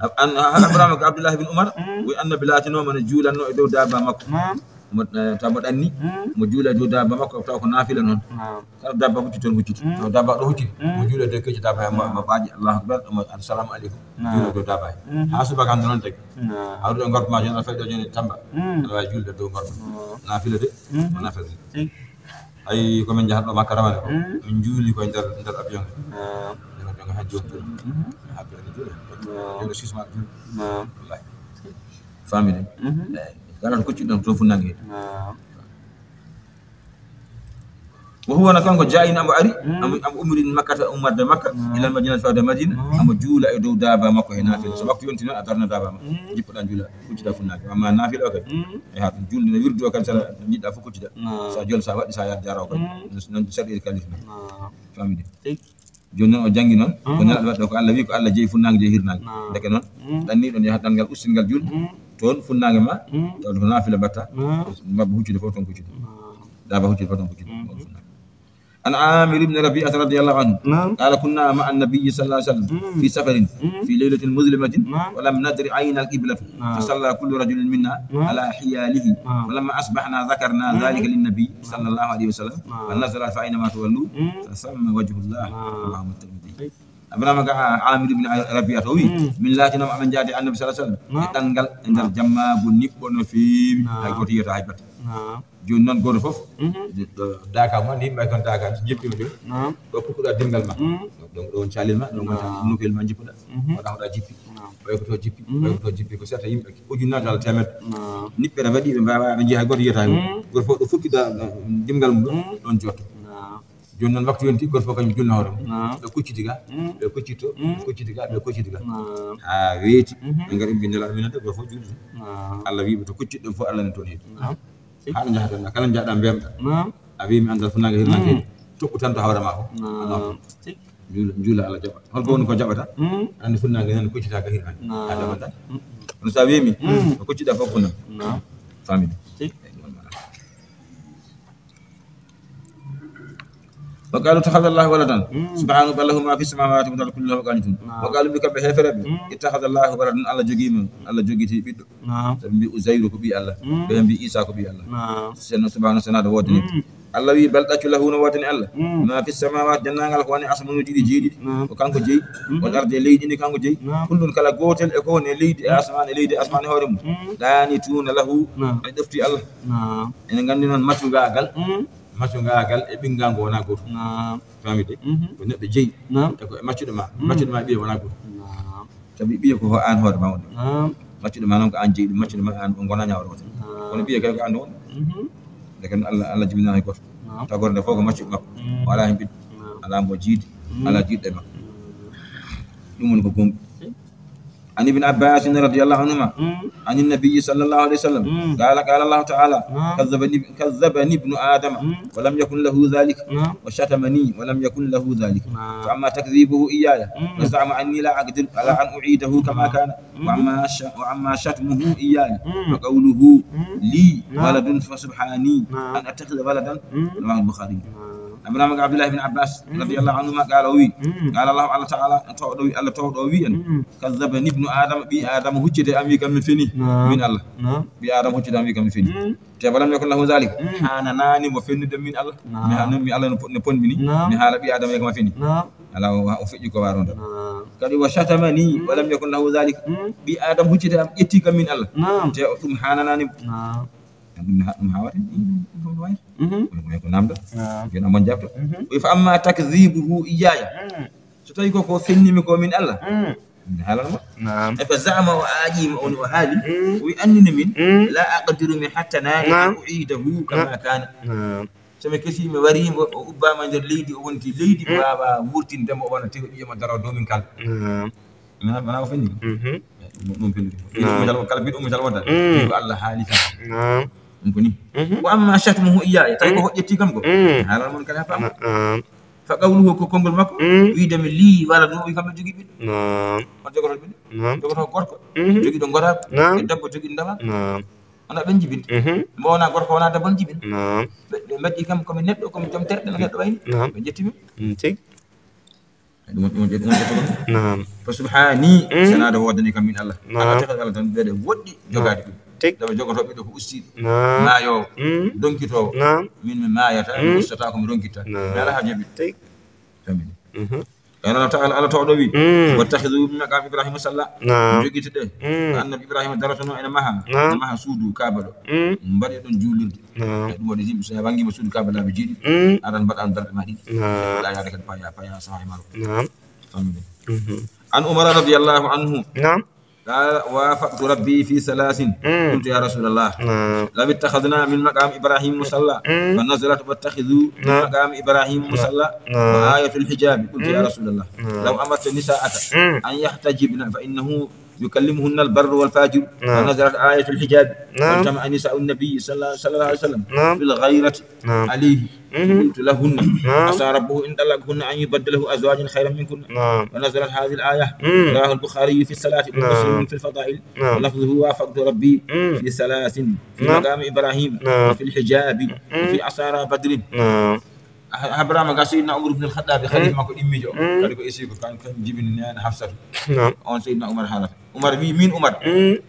An, an Ibrahima ko Abdullahi bin Umar, wi annabi laatinooma no juulatnoo e dow daaba makko. Mo, eh, taw mo ɗanni, mo juula e dow daaba makko, taw ko naafila noon. Kala daaba hucciti toon hucciti. Taw daaba ɗo hucciti, mo juula e dow kecci daaba he, mo, mo ɓaaƴi, Allahu akbar, mo assalamu aleykum. Juula e dow daaba he. Haa subaka hannde noon tagi. Hawrude e gorko ma jooni, aɗa fayi ɗo jooni Tamba. Aɗa waawi juulde e dow gorko. Naafila de, mo naafila de. Ay, ko min njahata ɗo Makka rawane ko. Min njuuli koye nder, nder avion. Nder avion ha jooni juuli. Ha ɓe juuli. Jooni six ma juuli. Wallahi. Famille. Eh, kala to kucci ɗon to fu nangi. Wa huwa, na kanko jaa'in, amo ari, amo, amo umri min Makkata, ummarde Makka, ila Madina, fawde Madina, amo juula e dow daaba makko e naafila. So waktu yonti noon, a darna daaba ma. Jippoɗa juula, kuccita fu nangi. Amma naafila o kadi. E ha ɗum julde no wirdu o kadi, sara jiɗɗa fof kuccita. Sa jol, sa waɗi, sa yaade jaraw kadi. Noon sarɗiiji kalif noon. Famide. Jooni noon o janngi noon, ko nelaaɗo waɗde ko Allah wi, ko Allah jeyi funnaange, jeyi hirnaange. Ndeke noon, ɗanniiɗo on yaha ɗanngal ustingal juulde, toon funnaange ma, taw ko naafila mbatta, mabba huccude fof toon kuccude. Daaba huccude fof toon kuccude. An Amir ibn Rabi'ata radiyallahu anhu, qala, kunna ma'a an-nabiyyi sallallahu alayhi wa sallam fi safarin, fi laylatin muzlimatin, wa lam nadri ayna al-qiblatu, fa salla kullu rajulin minna ala hiyalihi, wa lamma asbahna dhakarna dhalika lin-nabi sallallahu alayhi wa sallam, fa nazala, fa aynama tuwallu, fa samma wajhullah. Rawahu Tirmidhi. Ibrahima ga Amir ibn Rabi'ata o wi, min laatinooma amin njaadi Annabi sallallahu alayhi wa sallam e ɗanngal e nder jamma go niɓɓo no feewi, hay gooto yiyata hay batte. Jooni noon gooto fof, ɗo daaka ma, ni mbayi kon daaka, so jippiima jooni, ɗo pukkuɗa dimgal ma. Donc ɗo woni calel ma, ɗo woni nokkel ma jippuɗa. Waɗa hoɗa jippi. Ɓay ko to jippi, ɓay ko to jippi, ko seeɗa yimɓe, ujunnaaje walla teemedde. Niɓɓere waɗi, ɓe mbaawa, ɓe njiya hay gooto yiyata hay gooto. Gooto fof ɗo fukkida, eh, dimgal mum ɗo, ɗon jotto. Jooni noon waktu yonti, gooto fof kañum julna hoore mum. Ɓe kucciti ga, ɓe kuccito, ɓe kucciti ga, ɓe kucciti ga. Haa weeti, ɓe ngari ɓe nelal minen de, gooto fof juulde. Allah wi ɓe to kucciɗen fof, Allah ne toon heedi. Haa ɗo njahata, kala njahɗa mbemɗa. A wi mi anndaa funnaange hirnaange. Toɓɓu tan to hawre ma ko. Juula, juula Allah jaɓa. Holko woni ko jaɓata? Anndi funnaange nan kuccita ka hirnaange. A jaɓata. Kono sa wi mi, ko kucciɗa fof ko nan. Famide. Wa qalu ittakhadha Allahu waladan. Subhanahu, bal lahu ma fi samawati wal ardi, kullu lahu qanitun. Wa qalu, mbi kamɓe heefereɓe, ittakhadha Allahu waladan, Allah jogii mo, Allah jogiti ɓiɗɗo. Sabi mbi Uzayru ko ɓii Allah. Ɓe mbi Isa ko ɓii Allah. Senno subhanahu, senaaɗo woodani. Allah wi, bal, ɗaccu, lahu, no woodani Allah. Ma fi samawati, denndaangal ko woni asmanuuji ɗi jeeɗiɗi. Ko kanko jeyi. Wal ardi, e leydi ndi kanko jeyi. Kullun, kala gootel e ko woni e leydi e asmaan, e leydi e asmaan e hoore mum. Qanituna lahu, ɓe ɗofti Allah. Ene nganndi noon macungaagal. Macungaagal e ɓinngaangu wonaa gootum. Famide? Ko neɗɗo jeyi. E ko e maccuɗo ma. Maccuɗo ma ɓiye wonaa gootum. Sabi ɓiye ko an hoore ma woni. Maccuɗo ma noon ko an jeyi ɗum. Maccuɗo ma an, on ngonaa ñaawre wootere. Kono ɓiye kay ko an woni. Ndeke noon Allah, Allah jibinaa hay gooto. Tagorde fof ko maccuɗo makko. O alaa heen ɓiɗɗo. Alaa mbo jiidi. Alaa jiiɗɗo e makko. Ɗum woni ko gonɗi. عن ابن عباس رضي الله عنهما، مم. عن النبي صلى الله عليه وسلم، مم. قال، قال الله تعالى: نعم. كذبني، كذبني ابن آدم، مم. ولم يكن له ذلك، نعم. وشتمني ولم يكن له ذلك. نعم. فأما تكذيبه إياي، مم. فزعم أني لا أقدر على أن أعيده كما، نعم. كان. مم. وأما ش-، وأما شتمه إياي، مم. فقوله، مم. لي، نعم. ولد فسبحاني، نعم. أن أتخذ ولدا. مم. رواه البخاري. نعم. Abdullah ibn Abbas, mm, radiyallahu anhuma, qala, o wi, mm, qala Allahu, Allah Ta'ala towɗo wi, Allah towɗo o wi en, mm, kazzabani ibnu Adama, ɓi Adama huccete am wi kam mi feni, naam, min Allah. Naam. Ɓi Adama huccete am wi kam mi feni. Mm. Te walam yakun lahu zalik, mm, hananani mo fennude min Allah. Naam. Mi ha-, mi Allah no po-, no ponmini, naam, mi haala ɓi Adama wi kam a feni. Naam. Ala o, o feƴƴi ko waronta. Naam. Kadi wa shatamani, mm, walam yakun lahu zalik. Mm. Ɓi Adama huccete am ƴetti kam min Allah. Naam. Te o ɗum hananani mo. Naam. Ɗum ha-, ɗum hawata. Ɗum, ɗum, ɗum wayata. Mhm. Ɗum ko namdo. Naam. Yen amon jabto. Mhm. Wi fa amma takdhibuhu iyaya. Mm. So tawi ko, ko fennimi ko min Allah. Mm. Mi haalan mo. Naam. E fa za'ama o aaƴi mo, on o haali. Mm. O wi annini min, mm, la aqdiru mi hattanani, naam, an u'idahu kama, naam, kana. Naam. So mi kesi mi wari mo, o ubbama nder leydi, o wonti leydi, mi, mm, wawa wurtinde mo, o wona tew ɓiye mo daro dow min kala. Naam. Wona, wona ko fenni. Mhm. Ɗum, ɗum fenni. Naam. Ɗum misal, kala biɗo misal wonta. Mm. Ko Allah haali tan. Naam. Ɗum ko ni. Mhm. Wa amma shatmuhu iyaya, tawi ko, mm, hoƴƴetti kam ko. Mm. Haalal mon kala faama. Naam. Fa qawluhu, ko konngol makko, mm, wiide mi lii wala ɗum, o wi kam mi jogii ɓiɗɗo. Naam. On jogoto ɓiɗɗo. Naam. Jogoto gorko. Mhm. Jogiiɗo goraaɗo. Naam. E debbo jogiiɗo debbo. Naam. Wona ɓen jibinde. Mhm. Mo wona gorko, wona debbo on jibin. Naam. Ɓe, ɓe mbaɗi kam ko mi neɗɗo, ko mi joom terɗe, no neɗɗo wayni. Naam. Ɓe jetti mi. Mm, tigi. Ɗum, ɗum, ɗum, ɗum, ɗum. Naam. Fa subhani, mm, sanaade woodani kam min Allah. Naam. Ala tigi Allah tan, ɓeɗe woɗɗi jogaade ɗum. Tigi. Tawa jogoto ɓiɗɗo ko ustiiɗo. Naam. Maayoowo. Mm. Donkitoowo. Naam. Min mi maayata, mm, mi ustata ko mi ronkitta. Naam. Mi ala haa joɓi. Tigi. Amin. Mhm. Qala Ta'ala, Allah towɗo wi, mm, wattakhidhu min maqami Ibrahima musalla. Naam. Jogitde, mm, ko annabi Ibrahima darotono ene maha, naam, ene maha suudu Kaaba ɗo. Mm. Mbaɗe ɗon juulirde. Naam. E ɗum waɗi yimɓe, so a wangima suudu Kaaba laabi jeeɗi, mm, aran mbaɗa darɗe ma ɗiɗi. Naam. Mbaɗa yaade kadi paya, paya saha e maaro. Naam. Famɗude. Mhm. An Umar radiyallahu anhu. Naam. Qala, wafaqtu rabbi fi salasin. Mm. Qultu, ya Rasulallah, naam, law ittakhadhna min maqami Ibrahim musalla. Mm. Fa nazalat, wattakhidhu min, naam, maqami Ibrahim, naam, musalla. Naam. Wa ayatul hijabi. Qultu, ya, mm, Rasulallah, naam, law amarta nisa'aka, mm, an yahtajibna fa innahu yukallimuhunna al-barru wal fajiru. Fa, naam, nazalat ayatul hijabi. Naam. Wajtama'a nisa'u an-nabi sallallahu, sallallahu alayhi wasallam, naam, fil ghayrati, naam, alayhi. Mhm. Qultu lahunna, naam, asa rabbuhu in talaqahunna an yubaddilahu azwajan khayran minkunna. Naam. Wa nazalat hadhihi al-aya. Mm. Rawahu al-Bukhari fi salati, wa, naam, Muslim fi al-fadail. Naam. Wa lafdhuhu wafaqtu rabbi, mm, fi salasin fi, naam, maqami Ibrahim, naam, wa fi al-hijabi, mm, wa fi asara Badrin. Naam. Ha-, habrama ga Sayyidina Umar ibn al-Khattab, khalifa, mm, makko ɗimmiijo. Mm. Kadi ko isi ko kan, kan jibini nana Hafsatu. Naam. On Sayyidina Umar haalata. Umar wi, min Umar. Mm.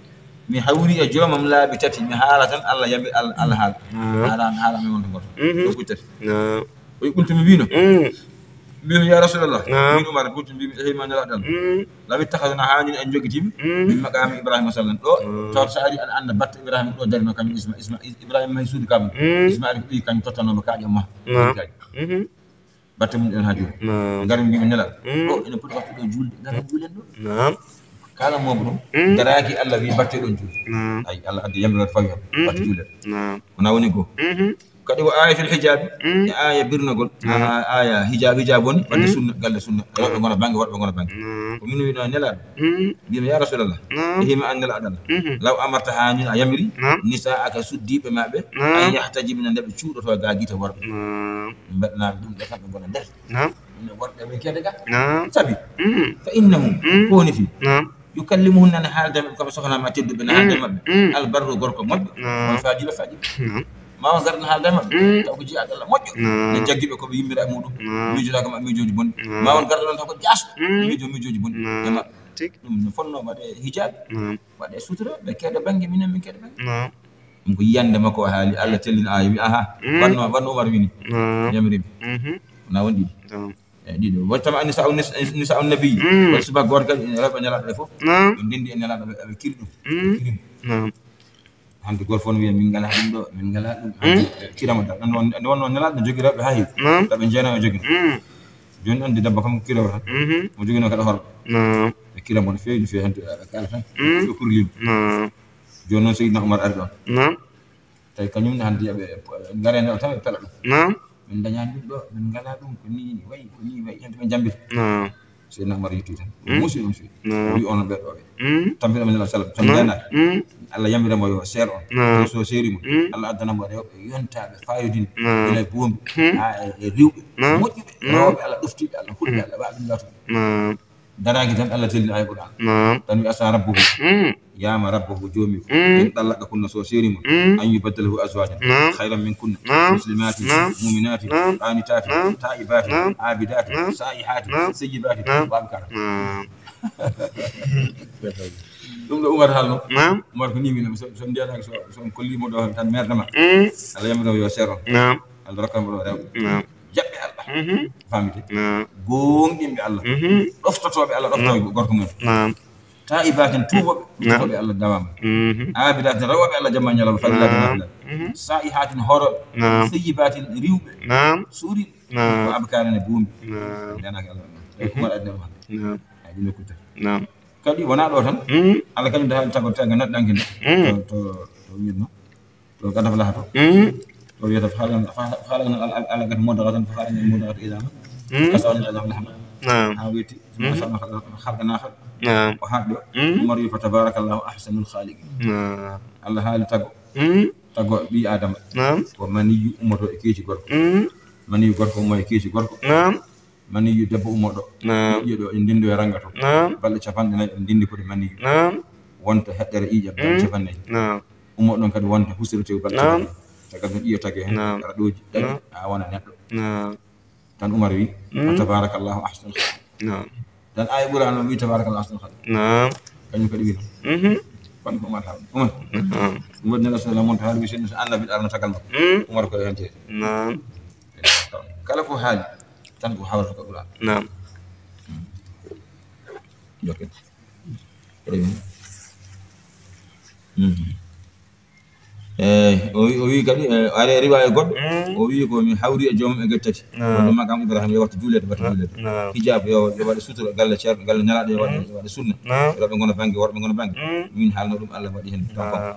Mi hawri e joomam laabi tati, mi haala tan, Allah yami-, Al-, Allah haala. Naam. Haala, haala mi wonta goto. Mhm. Ɗo ɓuri tati. Naam. O wi, qultu, mi wino. Mm. Mbimi, ya Rasulallah. Naam. Min Umar, qultu, mbimi, ehi ma Nelaaɗo Allah. Mm. Law ittakhadhna, haa ni en jogitima, mm, min maqami Ibrahima sallan. Ɗo, mm, tawata sa ari aɗa annda batte Ibrahima ɗo darino kañum Isma-, Isma-, Ibrahima mahi suudu Kaaba. Mm. Ismaila ko ɓiy kañum tottanooɓe kaaƴe ma. Naam. Kaaƴe. Mhm. Batte mum ɗen haa jooni. Naam. Ngari mbiimi Nelaaɗo. Mm. Ɗo ene poti wattude ɗo juulde. Ngara juulen ɗo. Naam. Kala mooɓe ɗum, mm, daraaki Allah wi batte ɗon juulde. Naam. Ay, Allah addi yamiroore fawi hen. Mhm. Batte juulen. Naam. Wona woni ko. Mhm. Kadi wo ayatul hijabi, mm, e aya birnagol. Naam. A-, aya hijab, hijab woni wadde, mm, sunna, galle sunna. Rewɓe ngona bannge, worɓe ngona bannge. Naam. Ko min wino Nelaaɗo. Mm. Mbimi, ya Rasulallah, naam, ehi ma an Nelaaɗo Allah. Mhm. Law amarta, haa ni a yamiri, naam, nisa'aka, suddiiɓe maɓɓe, naam, an yahtajibna, nde ɓe cuuɗoto ga gite worɓe. Naam. Mbaɗnaaɓe ɗum ɓe kamɓe ngona nder. Naam. Min worɓe min keede ga. Naam. Sabi. Mhm. Fa innahum, mhm, ko woni fi. Naam. Yukallimuhunna, ne haalda e maɓɓe, kamɓe sohna ma tedduɓe, ne haalda e maɓɓe. Mhm. Albarru, gorko moƴƴo. Naam. On faadiɓe faadi. Naam. Ma on gardan haalda e maɓɓe. Mhm. Taw ko jiyaaɗo Allah moƴƴo. Naam. Ne jaggi ɓe ko ɓe yimmiraaɓe muɗum. Naam. Miijoɗaa kam miijooji bonɗi. Naam. Ma on gardan on taw ko jaaso. Mhm. Miijo miijooji bonɗi. Naam. E maɓɓe. Tigi. Ɗum no fonnoo waɗe hijaabi. Naam. Waɗe sutura, ɓe keeɗa bannge, minen min keeɗa bannge. Naam. Ɗum ko yiyannde makko o haali, Allah tellini aaya, wi, aha, mm, wanno, wanno Umar wini. Naam. Yamiri mi. Mhm. Wona won ɗiɗi. Naam. E ɗiɗo. Wajtama'a nisa'u nis-, nisa'u nabi. Mm. Won subaka gooto kadi, rewɓe Nelaaɗo ɓe fof. Naam. Ɓe ndenndi e Nelaaɗo, ɓe, ɓe kiri ɗum. Mm. Ɓe kiri mo. Naam. Hannde gooto fof no wiya, min ngalaa ɗum ɗo, min ngalaa ɗum. Mm. Hannde, e, kirama tan. Ɗum won, ɗum wonno Nelaaɗo no jogii rewɓe haa heewi. Naam. Rewɓe jeenayo o jogii. Mm. Jooni noon, nde debbo kam ko kiroowo tan. Mhm. Mo joginoo kadi horɓe. Naam. E kirama no feewi, no feewi hannde, e, kala tan. Mm. Ɗo kurliima. Naam. Jooni noon, Seydina Umar ari ɗoon. Naam. Tawi kañum ne hannde yooɓe ngare nde o tan ɓe pela ɗum. Naam. Min ndañaani ɗum ɗo, min ngalaa ɗum, ko nii wayi, ko nii wayi, heen to ɓe njambita. Naam. Seydina Umar yetti tan. Mm. Muusi ɗum suuɗi. Naam. O wi onon ɓeɗɗo ɓe. Mm. Tampinɗo men Sallam, so ndeenaaki. Mm. Allah yamira mo yo seer on. Naam. So seeri mo. Mm. Allah addana mo rewɓe yontaaɓe fayodin. Naam. Ina e boombi. Mm. Haa e, e rewɓe. Naam. Moƴƴuɓe. Naam. Rewɓe Allah ɗoftiiɓe, Allah hulɓe, mm, Allah waɗi ɗum laatu. Naam. Daraaki tan Allah tellini ay Qur'an. Naam. Tan wi asa rabbuhu. Mm. Yaama rabbuhu joomi. Mm. In ɗallaka kunna so seeri mo. Mm. An yubaddilahu azwajan. Naam. Khayran min kunna. Naam. Muslimati. Naam. Muminati. Naam. Qanitati. Naam. Taibati. Naam. Abidati. Naam. Saihati. Naam. Sayyibati. Naam. Wa abkara. Naam. Ɗum ɗo Umar haalno. Naam. Umar ko ni wino, so, so ndiyataake, so, so on kolli mo ɗo tan merde ma. Mm. Allah yamiro yo seero. Naam. Allah rokka mo ɗo rewɓe. Naam. Jaɓɓe Allah. Mhm. Famide. Naam. Goonɗinɓe Allah. Mhm. Ɗoftotooɓe Allah, ɗoftooɓe, naam, gorko mum. Naam. Taibaatin tuubooɓe, naam, ɗoftooɓe Allah dawama. Mhm. Abidaatin rewooɓe Allah jamma ñalawma, farillaaji, naam, nafila. Mhm. Saihaatin horooɓe. Naam. Sayyibaatin riwɓe. Naam. Suuriiɓe. Naam. Ko abkaara ne boombi. Naam. Ndeenaaki Allah. Mhm. Umar addi ɗum hannde. Naam. Ay, ɗum e kuttata. Naam. Kadi wonaa ɗo tan. Mm. Allah kañum da haali tago, tago neɗɗanke nde. Mm. To, to, to wiyatno. To Qad Aflaha to. Mm. To wiyata, "Fa-, fa-, fa-, al-, al-, al-, mudghatan, fa khalaqa minha mudghatan idha, mm, kasawna al-'idhama lahma." Naam. Ha weeti. Mm. Thumma ansha'a khalqan akhar. Naam. O haɗɗo. Mm. Umar wi, "Fa tabarakallahu ahsanul khaliqin." Naam. Allah haali tago. Mm. Tago ɓii Adama. Naam. Ko maniyu ummoto e keeci gorko. Mm. Maniyu gorko ummo e keeci gorko. Naam. Maniyu debbo ummoɗo. Naam. Ƴiƴƴo ɗo en ndendu e ranga to. Naam. Balɗe capanɗe nayi en ndendi ko ɗe maniyu. Naam. Wonta heɗɗere ƴiƴam balɗe, mm, capanɗe nayi. Naam. Ummoɗo ɗon kadi wonta husirtewu balɗe, naam, capanɗe nayi. Caggal ɗum ƴiƴƴo tagi heen. Naam. Raɗooji ɗaɗi, naam, a wona neɗɗo. Naam. Tan Umar wi, mm, "Tabarakallahu ahsanul khaliqin." Naam. Tan aaya Qur'an o wi, "Tabarakallahu ahsanul khaliqin." Naam. Kañum kadi wi noon. Mhm. Kono ko Umar haali. Umar. Naam. Umar ne Rasulullah mon to haali wi sinno so annabi arno tagal makko. Mm. Umar ko e heen jeeyi. Naam. Kala ko haali tan ko hawrata ko Qur'an. Naam. Jokken. Eyi. Mhm. Eyi, o wi, o wi kadi, eh, are riwaya goɗɗo, mm, o wi ko mi hawri e joomam e geɗe tati. Naam. Wonde maqam Ibrahim yo wattu juulede, wattu, naam, juulede. Naam. Hijab yo, yo waɗe sutura, galle ceerno, galle nelaaɗo yo waɗe, mm, waɗe sunna. Naam. Rewɓe ngona bannge, worɓe ngona bannge. Mm. Min haalno ɗum Allah waɗi heen. Naam.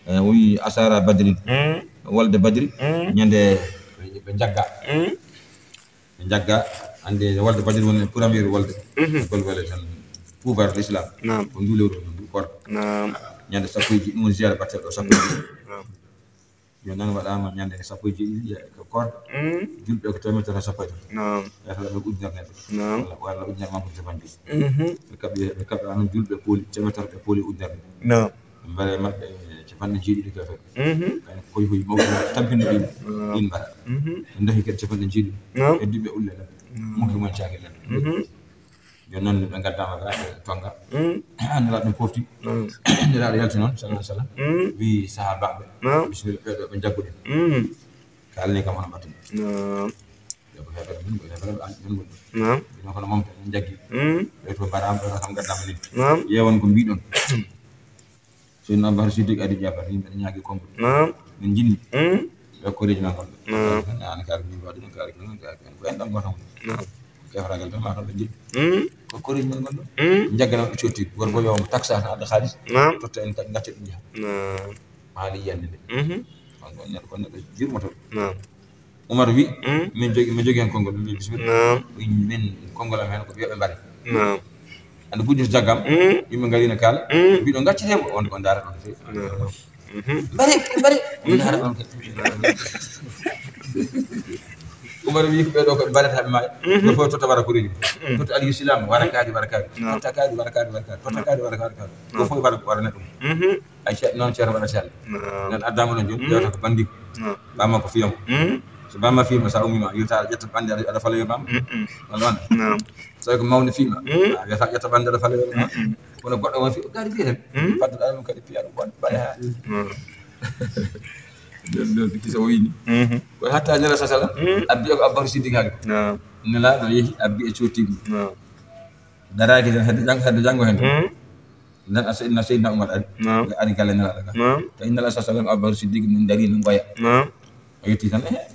Eh, o wi asara Badrin. Mm. Wolde Badri, mm, ñande ɓe, ɓe njagga. Mm. Ɓe njagga, anndi wolde Badri woni premier wolde. Mhm. Gol wele tan pouvoir de l'islam. Naam. Ko ndu lewru ndu koorka. Naam. Ñande sappo e jeeɗiɗi, ɗum woni ziyaara baɗteeɗo sappo e jeeɗiɗi. Naam. Jooni noon waɗaama ñande sappo e jeeɗiɗi ko koorka. Mm. Julɓe ko teemedere sappo e tati. Naam. Yata ɓe ujunere neɗɗo. Naam. Walla, walla ujunere manque de capanɗe jeeɗiɗi. Mhm. Ɓe kaɓi, ɓe kaɓi amen julɓe pooli, teemedere ɓe pooli ujunere. Naam. Mbare maɓɓe capanɗe jeeɗiɗi ka fek. Mhm. Kay ko hoy hoy mawɗo tampinde ɗin. Naam. Ɗin mbara. Mhm. Ɓe ndahi kadi capanɗe jeeɗiɗi. Naam. Heddiɓe ulle ɗen. Naam. Mumkin mon caake ɗen. Mhm. Jooni noon ɓe ngaddaama ga, ɓe tonga. Mm. Nelaaɗo ɗum pofti. Naam. Nelaaɗo yalti noon, sallallahu alaihi wasallam. Mm. Wi sahaabaaɓe. Naam. Bismillah, ɓeɗo ɓe njagguɗen. Mm. Kaalne kam hono mbatten. Naam. Yo ko heɓere min, ko heɓere ɓe an, min woni ɗo. Naam. Ino kono mawɓe en jaggi. Mm. Ɓe to mbaɗaama, ɓe kam ngaddama ni. Naam. Ƴeewan ko mbiɗon. Seydina Abubakar Siddiq adi jaabar, yimɓe ne ñaagi konngol. Naam. Min jinni. Mm. Ɓe koreeji men gonɗo. Naam. An kaari min waɗi ɗum, kaari ko noon, kaari ko en ɗon goto. Naam. Kefragal tan ma kam ɓe jiɗi. Mm. Ko koreeji men gonɗo. Mm. Jaggana ɓe cotti. Worgo yo mo taxa tan adda xaalis. Naam. Totta en kadi ngacca ɗum jaha. Naam. Maali yiyannde nde. Mhm. On ko neɗɗo, ko neɗɗo jurmoto. Naam. Umar wi, mm, min jogi, min jogi heen konngol, min mbi bismillah. Naam. Min, min konngol am heen ko wiya ɓe mbari. Naam. Ande gujjo to jaggam, mm, yimɓe ngari ne kaala, mm, mbiɗo ngaccete mo, on ko ndaara ɗon feewi. Naam. Mhm. Mbari, mbari, on ndaara ɗon kadi. Umar wi ko ɓeɗo ko mbarata ɓe maayi. Mhm. Goto fof totta wara koreeji. Mm. Totta Aliyu Silaam, wara kaari, wara kaari. Naam. Totta kaari, wara kaari, wara kaari. Totta kaari, wara kaari, kaari. Naam. Goto fof wara, wara neɗɗo. Mhm. Ay, ce-, noon ceerno waɗata heen. Naam. Nan addaama noon jooni, mm, ƴeewata ko banndiko. Naam. Ɓamma ko fiyam. Mm. So ɓamma fiyama, so a ummiima, yiyata aɗa ƴetta ɓannde, aɗa, aɗa fala yo ɓam. Mm, mm. Walla wona? Naam. So ko mawni fiyama, mm, a wiyata ƴetta ɓannde, aɗa fala yo ɓam. Mm, mm. Kono goɗɗo o fi-, gaari fiyeten. Mm. Fadde ɗa ɗum kadi fiya ɗum bon, mbaɗa haa. Mm. Ɗum, ɗum, kisa o wini. Mhm. Ko hatta Nela sasala, mm, abbi ko Abubakar Siddiq haali. Naam. Nelaaɗo yehi, abbi e cottigi. Naam. Daraaki tan, hedde janngo, hedde janngo heen. Mm. Nden a Seydina, Seydina Umar ari. Naam. Ɓe ari galle Nelaaɗo ga. Naam. Tawi Nelaaɗo sallallahu alaihi wasallam, Abubakar Siddiq min dari no ngoya. Naam. O yetti tan, eh,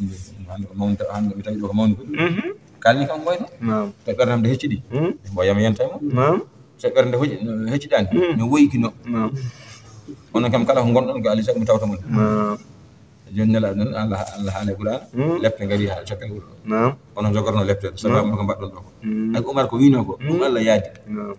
hannde ko mawni, hannde mi tawi ɗo ko mawni ko. Mhm. Kalmi kam ngoyno. Naam. Tawi ɓerdam nde hecciɗi. Mm. Ngoyam yenta e mum. Naam. So ɓernde hecci-, hecciɗaani, mm, no woykino. Naam. Onon kam kala ko ngonɗon ko Aliou Sow mi tawta mon. Naam. Jooni Nelaaɗo noon, Allah, Allah haali Qur'aan, Mm. lepte ngari haa cokken wuro ɗo. Naam. Onon njogorno lepte ɗo, sababu Naam. ko mbaɗɗon ɗo ko. Mm. Ak Umar ko wiinoo ko, ɗum Mm. Allah yaadi. Naam.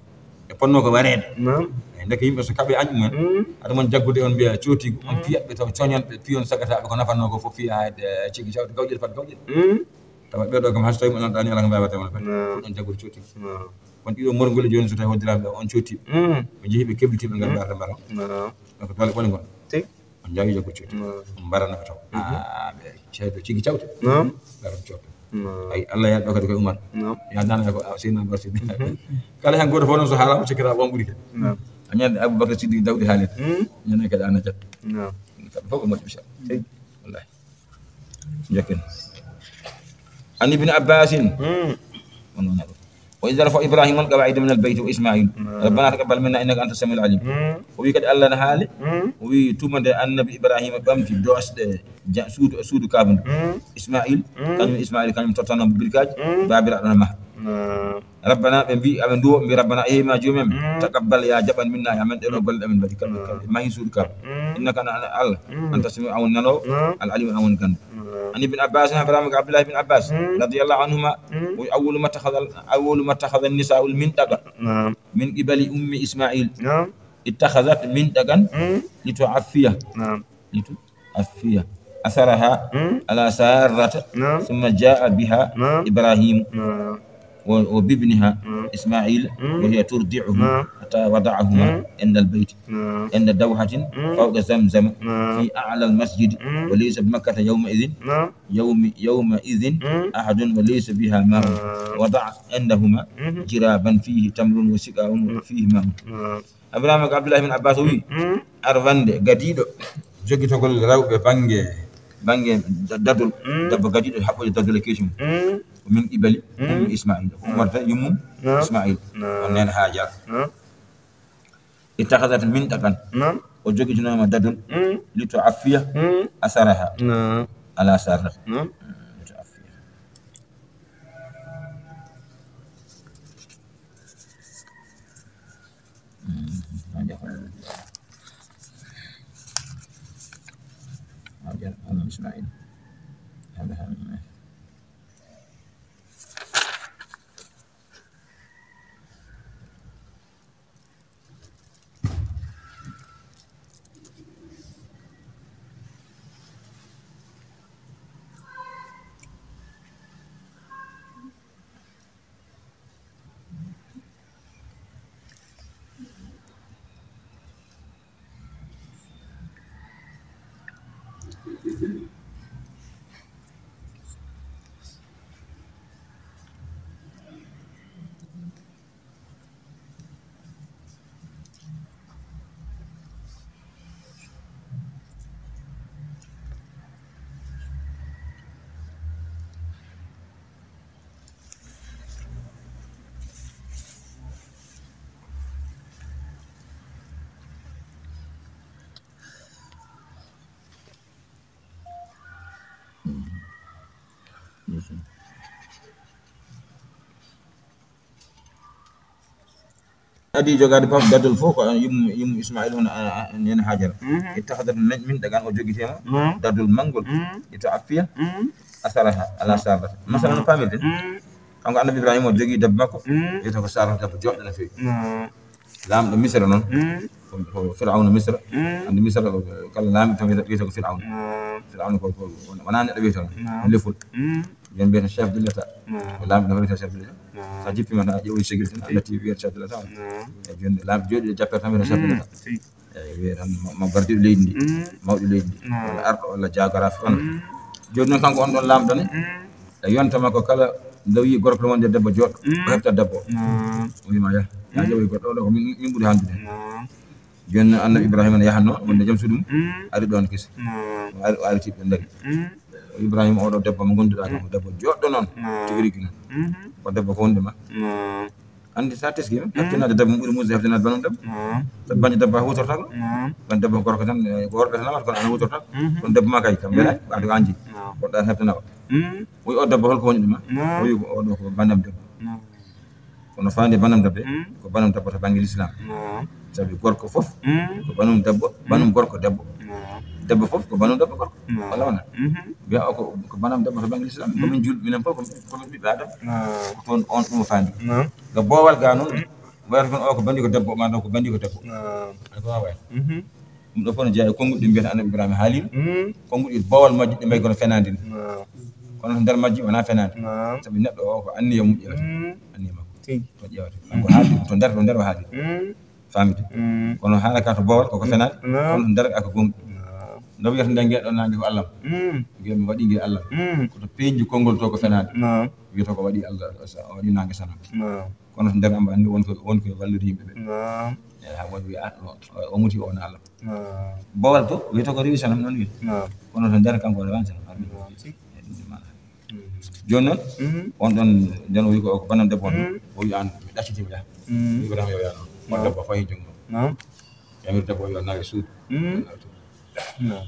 E ponno ko wareede. Naam. E ndeke yimɓe so kaɓe añ mumen, Mm. aɗa mon jaggude on mbiya cootigu, on Mm. piyat ɓe taw coñon ɓe piyon sagataaɓe ko nafannoo ko fof fiya haa e cigi cawde gawƴel fat gawƴel. Mm. Tawa ɓee ɗo kam hay so tawi mo nanɗaani ala ko mbaawata wona ɓe. Naam. Ɗum ɗon jaggude cootigu. Naam. Kono ɗiɗo morgol jooni so tawi hoddiraaɓe ɓe on cooti. Mm. Ɓe njehi ɓe kebliti ɓe ngannduɗaa Mm. ɓe mbaɗa. Naam. Donc doole ɓole ngon. Tigi. On njaawi jaggude cootigu. Mm. On mbarana ɓe taw. Mhm. Ah, ɓe ceydo cigi cawte. Naam. Ngaron cooto. Naam. Ay, Allah yaɗɗo kadi koye Umar. Naam. Ya nana ko, ah, Seydina Umar Siddiq. Mhm. Kala hen gooto fof noon so haalaama, cikkata on ɓuri kadi. Naam. A ñande Abubakar Siddiq dawdi haalede. Mm. Ñande kadi ana jatta. Naam. Kamɓe fof ko moƴƴi, inchallah. Tigi. Wallahi. Jokken. An Ibn Abbasin. Mm. On wona ɗo. Wa idh yarfa'u Ibrahimu al-qawa'ida min al-bayti wa Ismail. Mm. Rabbana taqabbal minna innaka anta samiul alim. Mm. O wi kadi Allah ne haali. Mm. O wi tuma nde annabi Ibrahima ɓamti doosɗe ja-, suudu, suudu Kaaba ndu. Mm. Ismail, Mm. kañum Ismail, kañum tottanoo mo birkaaji, Mm. baabiraaɗo no maha. Mm. Rabbana, ɓe mbi, aɓe nduwo, mbi, Rabbana, eyi ma joomem, Mm. taqabbal, ya jaɓan minna, ya men ɗeɗo golle ɗe min mbaɗi, kamɓe, Mm. kamɓe mahi suudu Kaaba. Mm. Innaka an, an, Allah, Mm. anta samiul, an woni nanoowo, Mm. al alim, an woni ganndo. Mm. An Ibn Abbas, ha Ibrahima ko Abdullah ibn Abbas, Mm. radiyallahu anhuma, Mm. o wi, awwalu ma takhadha, awwalu ma takhadha an-nisa'u al-mintaqa Naam. min qibali ummi Ismail. Naam. Ittakhadhat mintaqan Mm. litu'affiya. Naam. Litu'affiya atharaha Mm. ala Sarata. Naam. Thumma ja'a biha Naam. Ibrahim Naam. wa, wa bibniha Mm. Ismail Mm. wa hiya turdi'uhu Naam. hatta wada'ahuma Mm. inda al-bayt. Naam. Inda dawhatin Mm. fawqa Zamzam Naam. fi a'la al-masjid. Mm. Wa laysa bi Makkata yawma idhin Naam. yawmi, yawma idhin Mm. ahadun wa laysa biha ma'un. Naam. Wada'a indahuma Mhm. jiraban fihi tamrun wa siqa'un Mm. fihi ma'un. Naam. Ibrahima ko Abdullah ibn Abbas o wi, Mm. arwande gadiiɗo jogitogol rewɓe bannge, bannge da-, dadol, Mm. debbo gadiiɗo haɓɓude dadol e keeci mum. Mm. Ko min qibali Mm. ummi Ismail. Ko Umar tan yummum Naam. Ismail. Naam. On nene Hajar. Naam. Ittakhadhat mintaqan. Naam. O jogitinooma dadol. Mm. Litu'affiya Mm. atharaha Naam. ala Sarata. Naam. Litu'affiya. Adi jogaade pam dadol fof ko yum, yum Ismail hono, a, a, nene Hajara. Mhm. Ittakhadhat min, min dagan o jogitema Mhm. dadol mangol. Mhm. Ito affiya Mhm. asaraha ala Mhm. sarata. Masala no Mhm. pamirten. Mhm. Kanko Annabi Ibrahima o jogii debbo makko, Mhm. wiyetee ko Saarata, debbo jooɗɗo no feewi. Mhm. Laamɗo Misra noon, Mhm. ko, ko Firawna Misra. Mhm. Anndi Misra ko kala laamiiɗo tan wiyetee, wiyetee ko Firawna. Mhm. Firawna ko, ko wonaa neɗɗo wiyetee noon, Mhm. ko lefol. Mhm. Jooni mbiyetee chef de l'État. Mhm. Ko laamiiɗo wiyetee chef de l'État. Mhm. So a jippiima tan a ƴeewoyi sécurité tan, a natti wiyetee chef de l'État. Mhm. E jooni laamiiɗo jooɗiiɗo jappere tan wiyetee chef de Mhm. l'État. Eyi, wiye tan mo, mo gardiiɗo leydi ndi, Mm. mawɗo leydi ndi, Mm. walla arɗo, walla jagoraafi on. Mm. Jooni noon kanko on ɗon laamɗo ne, Mm. e yonta makko kala nde wiyi gorko no wonde debbo jooɗo, Mm. o hefta debbo. Mm. O wiima, "Yah, yaa Mm. ƴeewoy goɗɗo, o ɗo ko min, min ɓuri hanndude." Mm. Jooni noon Annabi Ibrahima ne yahanno wonde joom suudu mum, Mm. ari ɗoon kese. Mm. O ari, o ari tiiɗo dari. Mm. Ibrahima, oɗo debbo mo ngonnduɗaa kam, Mm. ko debbo jooɗɗo noon, Mm. tigi rigi noon. Mhm. Ko debbo ko wonde ma. Mm. Anndi so a teskiima, Mm. heftinaade debbo mum ɓuri muusde heftinaade banum debbo. Mm. Sabu bannde debbo a huutortaako. Mm. Bannde debbo ko gorko tan, eh, ko worɓe tan nawata, kono an a huutortaako. Mhm. Kono debbo ma kay, kam Mm. mbela, ɓaade ko an jii. Mm. Kono ɗa heftinaa o. Mm. O wi, "O debbo, hol ko woni ɗum ma?" Mm. O wi, "Ko oɗo ko banndam debbo." Mm. Kono faande banndam debbo, Mm. ko banndam debbo to bannge Lislaam. Mm. Sabi gorko fof, Mm. ko banndum debbo, banndum Mm. gorko debbo. Mm. Debbo fof ko banum debbo gorko. Naam. Walla wona? Mhm. Mbiya o ko, ko banam debbo to banggal Islam. Ko min julɓe, minen fof ko, ko min ɓiɓɓe Adama. Naam. Ko toon on ɗum faandi. Naam. Nga boowal ga noon, wayata kono o ko bandi ko debbo, ma ɗo ko bandi ko debbo. Naam. Ay ko wawa. Mhm. Ɗum ɗo fof no jeyaa e konnguɗi ɗi mbiyata Annabi Ibrahima haalino. Mhm. Konnguɗi boowal majji ɗi mbayi kono fenaande ni. Naam. Kono to nder majji wonaa fenaande. Naam. Sabi neɗɗo o ko anniya mum ƴeewata. Mhm. Anniya makko. Tigi. To ƴeewata. Kanko haali ko to nder, to nder o haali. Mhm. Famide. Mm. Kono haala ka to boowal koko fenaande, naam, kono to nder aka gonɗi. Naam. No wiyata nde ngeɗo nange ko Allah. Mm. Nge mi waɗi nge Allah. Mm. Ko to peeñji konngol to ko fenaande. Naam. Wiyata ko waɗi Allah, o waɗi nange sanam. Naam. Kono to nder amba anndi won ko, won ko walliri yimɓe ɓe. Naam. E ha won wiya, ah, o, o muti o wona Allah. Naam. Boowal to wiyata ko rewi sanam noon wiya. Naam. Kono to nder kanko o rewani sanam. Naam. E ɗum ɗum ala. Jooni noon, mhm, on ɗon, nden o wi ko, ko banam debbo on, mhm, o wi aan, mi ɗaccitima yaha. Mhm. Ibrahima yo yaha noon. Naam. Debbo fayi junngo. Naam. Yamir debbo yo nawe suudu. Mhm. Naam.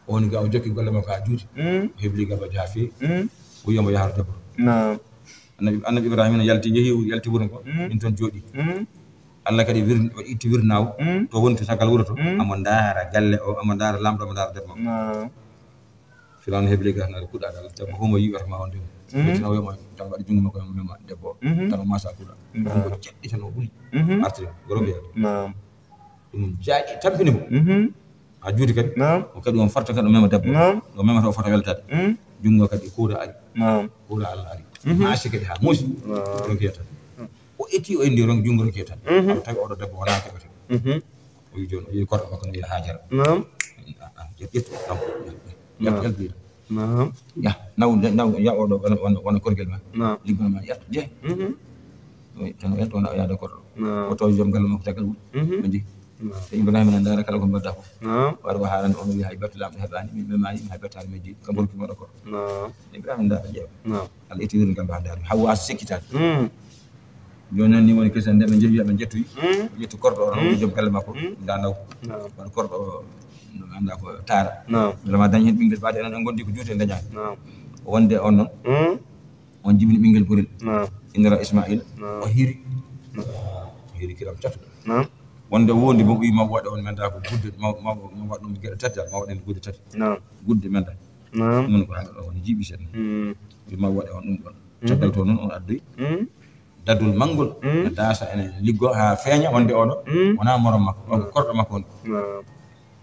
O woni ga o jokki golle makko haa juuti. Mhm. O hebli gaba jaafi. Mhm. O wi omo yahata debbo. Naam. Annabi, Annabi Ibrahima ne yalti, yehi, yalti wuro ngo. Mhm. Min toon jooɗi. Mhm. Allah kadi wir-, o itti wirnaawo. Mhm. To woni to caggal wuro to. Mhm. Amo ndaara galle o, amo ndaara laamɗo, amo ndaara debbo makko. Naam. Firawna heɓi leggal tan, aɗa kuɗɗa dal, debbo fof mo yi'i wiyata ma on debbo. Mhm. Ɓe tan o wiyama, tan waɗi junngo makko, o mema debbo o. Mhm. Tan o masa kuɗɗa. Naam. Ɗum ko jaɗɗi tan o ɓuli. Mhm. Artiri, ko rogo yaade. Naam. Ɗum jaaƴi, tampini mo. Mhm. Haa juuti kadi. Naam. O kadi on farta kadi o mema debbo. Naam. O memata o fota weltaade. Mhm. Junngo kadi kuura ari. Naam. Kuura Allah ari. Mhm. Maasi kadi haa muusi. Naam. Ronki yetta. O eti o indi ron junngo ronki yetta. Mhm. Awa tawi oɗo debbo wonaa keɓete. Mhm. O wi jooni, o yehi korɗo makko no wiya Hajara. Naam. Ah, ah, ƴet, ƴet, naam. Naam. Ƴet, ƴet, ƴet. Naam. Ya, naw, naw, ya oɗo wona, wona, wona korgel ma. Naam. Liggono ma, ƴet, je. Mhm. Wi, tan o ƴet wona o yaada korɗo. Naam. O tawi joom galle makko caggal wuro. Mhm. Ɓe njehi. Naam. Te Ibrahima ne ndaara kala ko mbaɗda fof. Naam. Waɗa ko haarande on wi hay batte laamɗo heɓaani, min ɓe maayi, hay batte haali majji, kanko rokki moɗo korɗo. Naam. Ibrahima ndaara ƴeewa. Naam. Allah itti wirngal ma ndaara. Hawa sekkitaani. Mm. Jooni noon ni woni kesen nde ɓe njeeyi, ɓe njettoyi. Mm. Ɓe ƴetti korɗo o, mm, joom galle makko. Mm. Nda ndaw. Naam. Waɗa korɗo o, no annda ko taara. Naam. Mbele ma dañ heen ɓinngel ɓaade enen en ngondi ko juute dañaani. Naam. Wonde on noon. Mm. On jibini ɓinngel gorel. Naam. Innira Ismail. Naam. O hiri. Naam. O hiri kiram catuɗo. Naam. Wonde wondi mo ɓii mawɓe waɗa on men da ko gudde maw-, maw-, maw waɗa ɗum geɗe tati, maw waɗa en gudde tati. Naam. Gudde men da. Naam. Ɗum woni ko hannde ɗo woni jiiɓi seeɗa. Mm. Ɓii mawɓe waɗa on ɗum ɗon. Mm. Caggal to noon on addoyi. Mm. Daddol manngol, mm, no daasa ene liggo haa feeña wonde oɗo, mm, wonaa morom makko, o ko, mm, korɗo makko woni. Naam.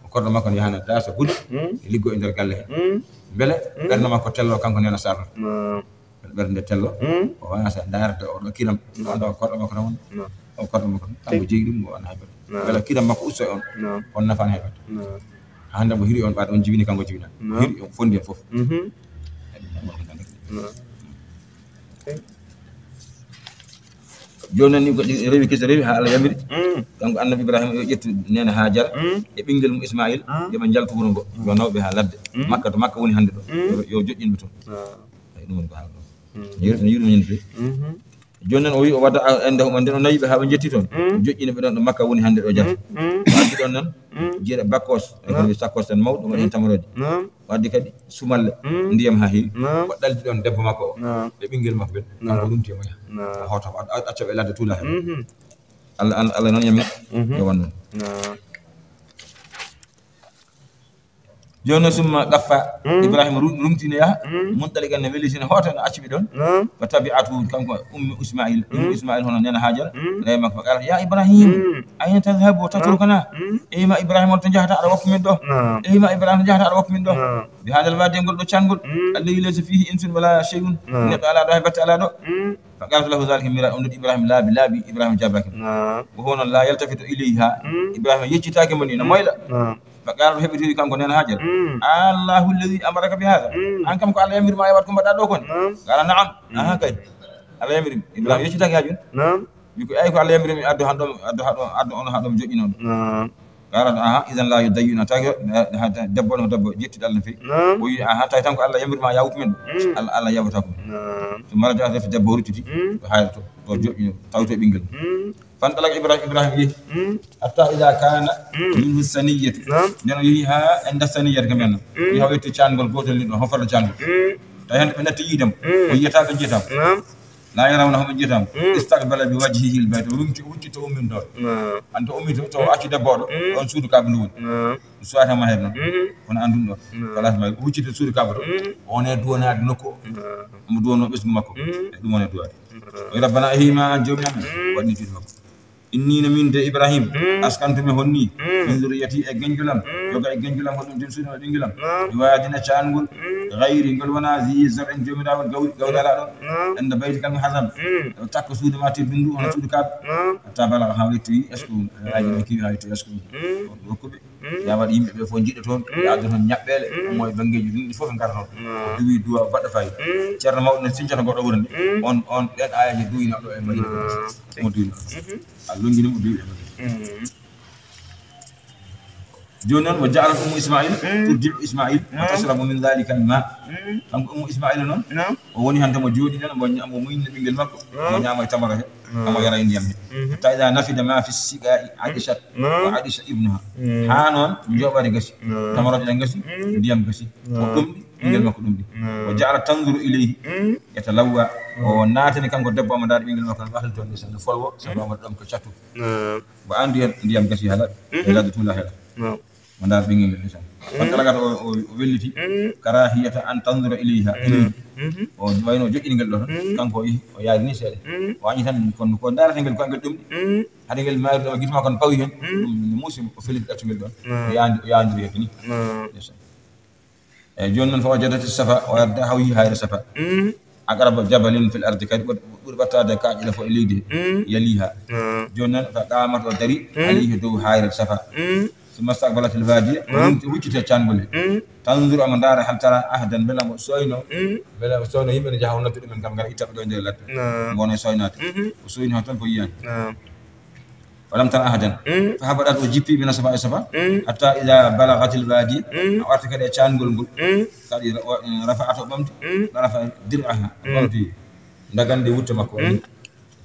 O korɗo makko no yahana daasa gudde, mm, e liggo e nder galle he. Mm. Mbele, mm, ɓernde makko tello kanko Neena Sarr. Naam. Mbele ɓernde nde tello, mm, o waasa ndaarde oɗo kiram. Naam. Wonde o korɗo makko tan woni. Naam. O korɗo makko tan, kanko jeyi ɗum, o wona hay batte. Naam. Mbele kiram makko usto e on, naam, on nafaani hay batte. Naam. Hannde mo hiri on ɓaade on jibini kanko jibina. Naam. Hiri on fondi en fof. Mhm. Naam. Jooni noon ni ko ɗi rewi kese rewi haa Allah yamiri. Mm. Kanko Annabi Ibrahima yo ƴettu neene Hajara, mm, e ɓinngel mum Ismail, mm, yo ɓe njaltu wuro ngo, mm, yo naw ɓe haa ladde. Mm. Makka to Makka woni hannde ɗo. Mm. Yo, yo joƴƴin ɓe toon. Ah. Eyi, ɗum woni ko haalɗo. Mm. Yur-, no yurmini ɓe. Mhm. Jooni noon o wi o wadda a-, ende huma nden o nawi ɓe haa ɓe njetti toon. Mm. Joƴƴini ɓe ɗon ɗo Makka woni hannde ɗo jam. Mm, mm. O addi ɗon noon, mm, jeeɗa bakkos, e, mm, kono wi sakkos tan mawɗo, waɗi heen, mm, tamaroje. Mm. O addi kadi sumalle, mm, ndiyam haa heewi. Naam. O ɗaldi ɗon debbo makko o. Naam. E ɓinngel makko ɓen. Naam. Kanko rumti e mo yaha. Naam. O hawta ko ad-, ad-, acca ɓe ladde tuula heen. Mhm. Allah, Allah, Allah noon yami. Mhm. Yo wan noon. Naam. Jooni noon summa qaffa. Mm. Ibrahima rum-, rumti ne yaha. Mm. Muntaliqan ne weliti ne hoota no acci ɓe ɗon. Naam. Fa tabi'atu kanko ummi Ismail. Ummi, mm, Ismail hono nena Hajara. Mm. Rewi makko fa qalat, "Ya Ibrahim, mm, ayna tadhhabu tatrukana?" Naam. Mm. Eyi ma Ibrahima, on to njahata aɗa woppa min ɗo? Naam. Eyi ma Ibrahima, to njahata aɗa woppa min ɗo? Naam. Bi hadal wadi ngol ɗo cangol. Mm. Alladhi laysa fihi insun wala shay'un. Naam. Neɗɗo alaa ɗo, hay batte alaa ɗo. Mm. Fa qalat lahu dhalika mirara, on noddi Ibrahima laabi, laabi, Ibrahima jaabaaki. Naam. Ko hono la yaltafitu ilayha. Mm. Ibrahima yeccitaaki mo ni, no moyla. Naam. Fa qalat, heɓitoyi kanko nena Hajara. Mm. Allahu alladhi amaraka bi hadha. Mm. An kam ko Allah yamiri ma e waɗ ko mbaɗɗa ɗo kon. Naam. Qala na'am. Mm. Aha kay. Allah yamiri mi. Ibrahima yeccitaaki haa jooni. Naam. Wi ko, ay ko Allah yamiri mi addu haa ɗo, addu haa ɗo, addu on haa ɗo mi joƴƴino ɗo. Naam. Qalat, aha, idhan la yudayyina, tawi, eh, eh, debbo no debbo jettiɗo Allah no feewi. Naam. O wi, aha, tawi tan ko Allah yamiri ma ya woppu min ɗo. Mm. Allah, Allah yawata ko. Naam. Summa raja'a, rewti debbo o ruttiti. Mm. To hayra to, to joƴƴino, tawto ɓinngel. Mm. Fantalaqa Ibrahim, Ibrahima yehi. Mm. Hatta idha kana, mm, minhu saniyatu. Naam. Nden o yehi haa enda saniyatu kam en. Mm. Yehi haa wetti caangol gootol ni ɗo, hofarde caangol. Mm. Tawi hannde ɓe natti yiide mo. Mm. O yiyata ɓe njiyata mo. Naam. لا يرونه, ɓe njiyataa mo. Mm. استقبل بوجهه البيت, o rumti, o hucciti, o ummini ɗoon. Naam. An to ummiti, to o acci debbo oɗo, mm, ɗoon suudu Kaaba ndu woni. Naam. Ɗum suwata ma heen noon. Mm. Kono an ɗum ɗoon. Naam. Kala so ma o hucciti suudu Kaaba to, mm, o woni e duwanaade nokku o. Naam. Omo duwanoo ɓesngu makko. Mm. E ɗum woni e duwaade. Naam. O wi, "Rabbana, ehi ma an joomi am." Mm. Waɗni juuɗe makko. "Inni no min de Ibrahim, mm, askantu mi honni, mm, min zurriyati e genjulam, mm, yoga e genjulam, hoɗum jom suudu e ɓingilam. Naam. Bi waadin e caangol, mm, gayri ngol wonaa zi zar'in joomiraawo gawri, gawri alaa ɗoon. Naam. Inda baytika al muharram. Mm. Ɗo takko suudu ma teddundu, hono, mm, suudu Kaaba. Naam. Hatta balaga haa yettoyi, est-ce que, mm, ayi, ɗo kiwi haa yettoyi, est-ce que, mm, hokkuɓe. Mm. Ya waɗi yimɓe ɓe fof njiɗa toon, mm, yaade toon ñaɓɓeele, mm, ummo e banngeeji ɗum, ɗi fof ɓe ngara toon. Mm. O duwi duwa baɗɗo faayiida. Mm. Ceerno mawɗo ne sincata goɗɗo wuro nde. Mm. On, on, ɗeen aayaaji duwinaa ɗo e Madina ko. Mm. Omo duwinaa. Mhm. A longini mo duwi e Madina. Mm. Jooni noon, wa ja'alat ummu Ismail, mm, turdi'u Ismail, wa, naam, tashrabu min dhalika al-ma. Mm. Kanko ummu Ismail noon, naam, o woni hannde mo jooɗi noon, mo ña-, mo muynna ɓinngel makko, naam, mo ñaama e tamaro he, naam, omo yara e ndiyam he. Mhm. Hatta idha nafida ma fi siqa'i, mm, adishat, naam, wa adisha ibnuha. Mm. Haa noon, njooɓaari gasi. Naam. Tamarooje ɗe ngasi, mm, ndiyam gasi. Naam. O ɗumɗi, ɓinngel, mm, makko ɗumɗi. Naam. Wa ja'alat tanzuru ilayhi, mm, yatalawwa. Mm. O naatani kanko debbo omo ndaari ɓinngel makko, no waɗata toon ndeysaan, no folwo, sabu, mm, omo ɗomka cattude. Naam. Wa andu heen ndiyam gasi hala, mhm, e ladde tuula hela. Naam. Mo ndaar ɓinngel ngel ndeysaan. Mm. Fantalaqat o, o, o welliti. Mm. Karahiyata an tanzura ilayha, mm, ilayhi. Mhm. O wayno joƴƴini ngel ɗo tan. Mm. Kanko o yi, o yaari ni seeɗa. Mm. O wañi tan kono ko ndaarata ngel ko ngel ɗum. Mm. Hade ngel maari ɗo gitma kon pawi heen. Mm. Ɗum no muusi o felliti ɗaccungel ɗon. Mm. O yaandi, o yaandiri heen ni. Mm. Ndeysaan. Eeyi, jooni noon, fa wajadat safa, o adda, o yehi hayre safa. Mm. Aqraba jabalin fil ardi, kadi ɓuri, ɓuri ɓattaade kaaƴe ɗe fof e leydi he. Mm. Yaliha. Mm. Jooni noon, fa qamat, o dari, mm, alayhi, dow hayre safa. Mm. Summa staqbalat al wadiya, mm, o hucciti e caangol he. Mm. Tanzur, omo ndaara, hal tara ahadan, mbela mo sooyno, mm, mbela mo sooyno yimɓe ne njaha o noddu ɗumen kam ngara ittaɓe ɗo e nder ladde. Mm. Ngono e sooynaade. Mhm. O sooyni heen tan ko yiyaani. Mm. Walam tara ahadan. Mm. Fa habadat, o jippi, mina safa e safa. Mm. Hatta ida balagatil wadi. Mm. O arti kadi e caangol ngol. Mm. Kadi ra-, o, mm, rafa'at, o ɓamti. Mm. Darafa dir'aha, o, mm, ɓamti ndagande wutto makko waɗi. Mm.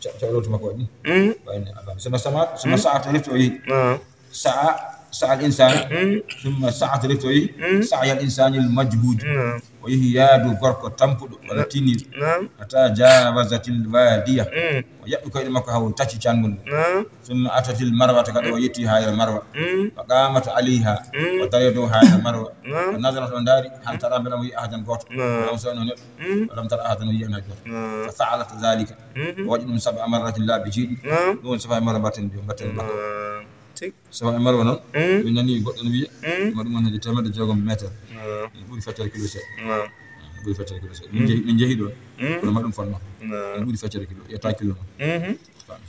Ca-, cawlowto makko waɗi. Mm. Wayne afam. Suma samat, suma, mm, sa'at, o refti, o yehi. Ah. Sa'a, sa'a al insana. Mm. Summa sa'at, o refti, o yehi. Mm. Sa'ya al insani al majhud. Mm. O yehi yaadu gorko tampuɗo, walla, na-, tinniiɗo. Naam. Hatta jawazatil wadiya. Mm. O yaɓɓi koyɗe makko haa o tacci caangol ngol. Naam. Summa atatil marwata, kadi o, mm, yetti hayre Marwa. Mm. Wa qamat alayha. Mm. O dari dow hayre Marwa. Naam. Wa nazarat, o ndaari, hal tara, mbela mo yi ahadan gooto. Naam. Mbela mo sooyno neɗɗo. Mm. Wa lam tara ahadan, o yiyaani hay gooto. Naam. Fa fa'alat dhalika. Mhm. O waɗi ɗum sab'a marratin, laabi jeeɗiɗi. Naam. Ɗum woni safa e Marwa mbatten, mbatten makko. Naam. Tik. Safa e Marwa noon, mm, min nani goɗɗo no wiya, mm, ma ɗum woni teemedde jeegom meeter. Naam. Ene ɓuri feccere kilo seeɗa. Naam. Ene ɓuri feccere kilo seeɗa. Min, mm, njehi, min njehi ɗoon. Mm. Kono ma ɗum fotnoo. Naam. Ene ɓuri feccere kilo, ƴetta kilo noon. Mhm. Faami.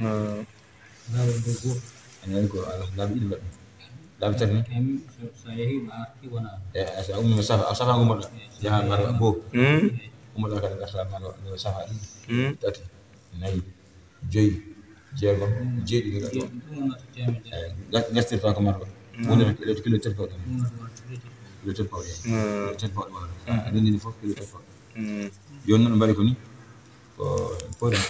Naam. Laabi ɗiɗi mbaɗi. Laabi tati ni? Kamin so, so yehii, ma arti, wona. E, a, so a ummiima safa, a safa ngummoɗaa. Yaha Marwa goo. Mm. Ummoɗaa kadi ngartaa Marwa, safa ɗiɗi. Mm. Tati. Nayi. Joyi. Jeegom. Jeeɗiɗi ngartaa. Ɗum wonata teemedere. E, ngar-, ngartirtaa ko Marwa. Mm. Wonata kilo, kilo tati pawɗo. Ɗum wonata wonata kilo tati. Kilo tati pawɗo. Mm. Kilo tati pawɗo wonata. Mm. A renndini fof kilo tati pawɗo. Mm. Jooni noon ɓe mbaɗi ko ni? Ko, ko ɗum.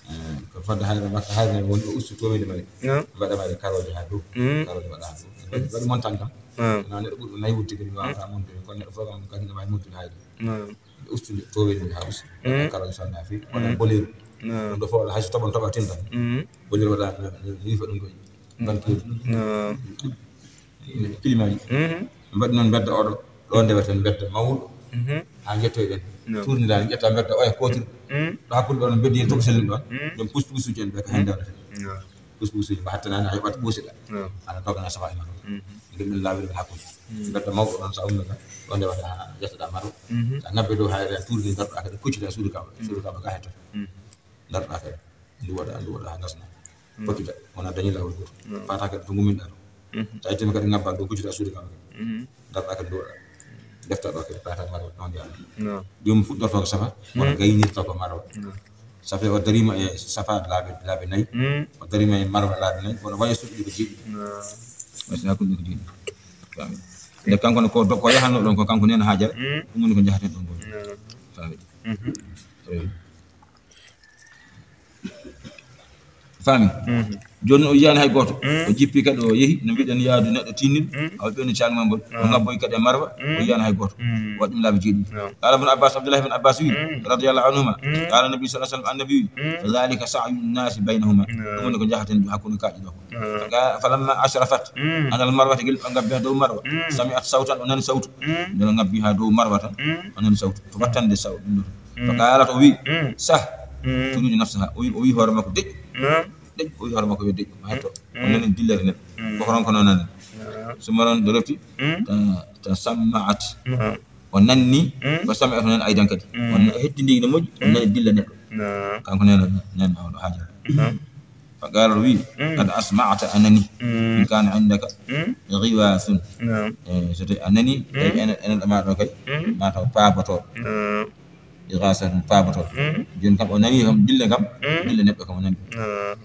Eh, ko fodde hayre makko, hayre ne woni o ustu tooweede mari. Naam. Mbaɗa mari karooje haa dow. Mm. Karooje mbaɗa haa dow. Mm. Waɗi, waɗi montant kam. Naam. Wonaa neɗɗo ɓurɗo nayi wudde kadi waawata montude. Kono neɗɗo fof kam kadi ne waawi montude hayre. Naam. Ustu nde tooweede nde haa usta. Mm. Karooje sonna fii, waɗa, mm, boleeru. Naam. Ɗum ɗo fof hay so toɓon toɓa tintan. Mm. Boleeru waɗa, ne, ne, ne yifa ɗum ɗo. Mm. Bantuuji. Naam. Climat ji. Mhm. Ɓe mbaɗi noon mbedda oɗo, ɗo ndeweten mbedda mawɗo. Mhm. Haa njettoyɗen. No. Tourniraade, ƴetta mbedda oya kootiri. Mhm. Ɗo hakkunde ɗoon mbeddi en tokosel ɗoon. Mhm. Ɗum pus-pusuuji en ɓe ko heen ndewreten. No. Pus-pusuuji mba hattanaani a heɓat ɓuusiɗa. No. Ana dogana safa e makko. Mhm. Ɗum ɗum laawol hakkunde. Mhm. Mbedda mawɗo ɗoon so a ummii ɗo, ɗo ndewata haa ƴettoɗaa maro. Mhm. So a ŋabbe dow haa tourni ngarɗaa kadi kuccuɗaa suudu Kaaba. Mhm. Suudu Kaaba ga hettata. Mhm. Ndarɗaa kadi. Ndu waɗa, ndu waɗa haa ngasna. Mm. Poccita, wona dañi laawol gooto. Mm. Paata kadi to ngumminɗaa to. Mhm. So a yettiima kadi ŋabbaa dow kuccita suudu kam kadi. Mhm. Ndarɗaa kadi ndu waɗa. Defta ɗo kadi paata marwa ɗon njaha. No. Ɗum fuɗɗorto ko safa, wona, mm, gaynirta ko marwa. No. Safa o dariima e safa laabi, laabi nayi. Mm. O dariima e marwa laabi nayi. Kono wayi suuɗi ko jeeɗiɗi. No. Wayi so hakkunde ko jeeɗiɗi. Faami. Nde kanko ne ko do-, ko yahanno ɗon ko kanko nena haajara. Mm. Ɗum woni ko njahaten ɗon ɗon. No. Faami. Mhm. Eyi. Faami? Mhm. Jooni o yiyaani hay gooto. Mm. O jippi kadi, o yehi, no mbiɗen, yaadu neɗɗo tinniiɗo, mm, awa ɓeyni calmol ngol. O, ah, ngabboyi kadi e marwa, mm, o yiyaani hay gooto. Mm. Waɗi ɗum laabi jeeɗiɗi. Naam. Qala Ibn Abbas, Abdullah ibn Abbas wi, mm, radiyallahu anhuma, mm, qala Nabi sallallahu alaihi wasallam, Annabi wi, mm, "Fa dhalika sa'yu nnasi baynahuma." Naam. Ɗum woni ko njahaten hakkunde kaaƴe ɗo. Naam. Fa-, falamma ashrafat, mm, ala al-marwati, gila ɓe ngabbi haa dow marwa, mm, sami'at sawtan, o nani sawtu. Mm. Nde o ngabbi haa dow marwa tan, mm, o nani sawtu. To wattande saw-, ɗum ɗo. Mm. Fa qalat, o wi, mm, "Sah." Mm. Turidu nafsaha. O wi, o wi hoore makko, "Deƴƴo." Naam. Deƴƴo, o wi hoore makko yo deƴƴo, ma hetto. Mm. O nani dillere neɗɗo. Mm. Ko horon ko noon nani. Naam. Summa noon nde refti, mm, ta, ta sammaat. Naam. O nanni, mm, ko sami'at o nani aydan kadi. Mm. O na-, hettindii no moƴƴi, o, mm, nani dilla neɗɗo. Naam. Kanko nani, nani o ɗo Hajara. Naam. Fa qaala o wi, mm, "Qad asma'ta, a nani. Mm. In kana indaka, mm, ghiwathun." Naam. Eh, so tawi a nani, mm, tawi enen, enen ɗo ma ɗo kay, mm, ma taw paaboto. Naam. Ighasatun, paaboto. Mm. Jooni kam o nani kam, dille kam, mm, dille neɗɗo kam o nani. Ah.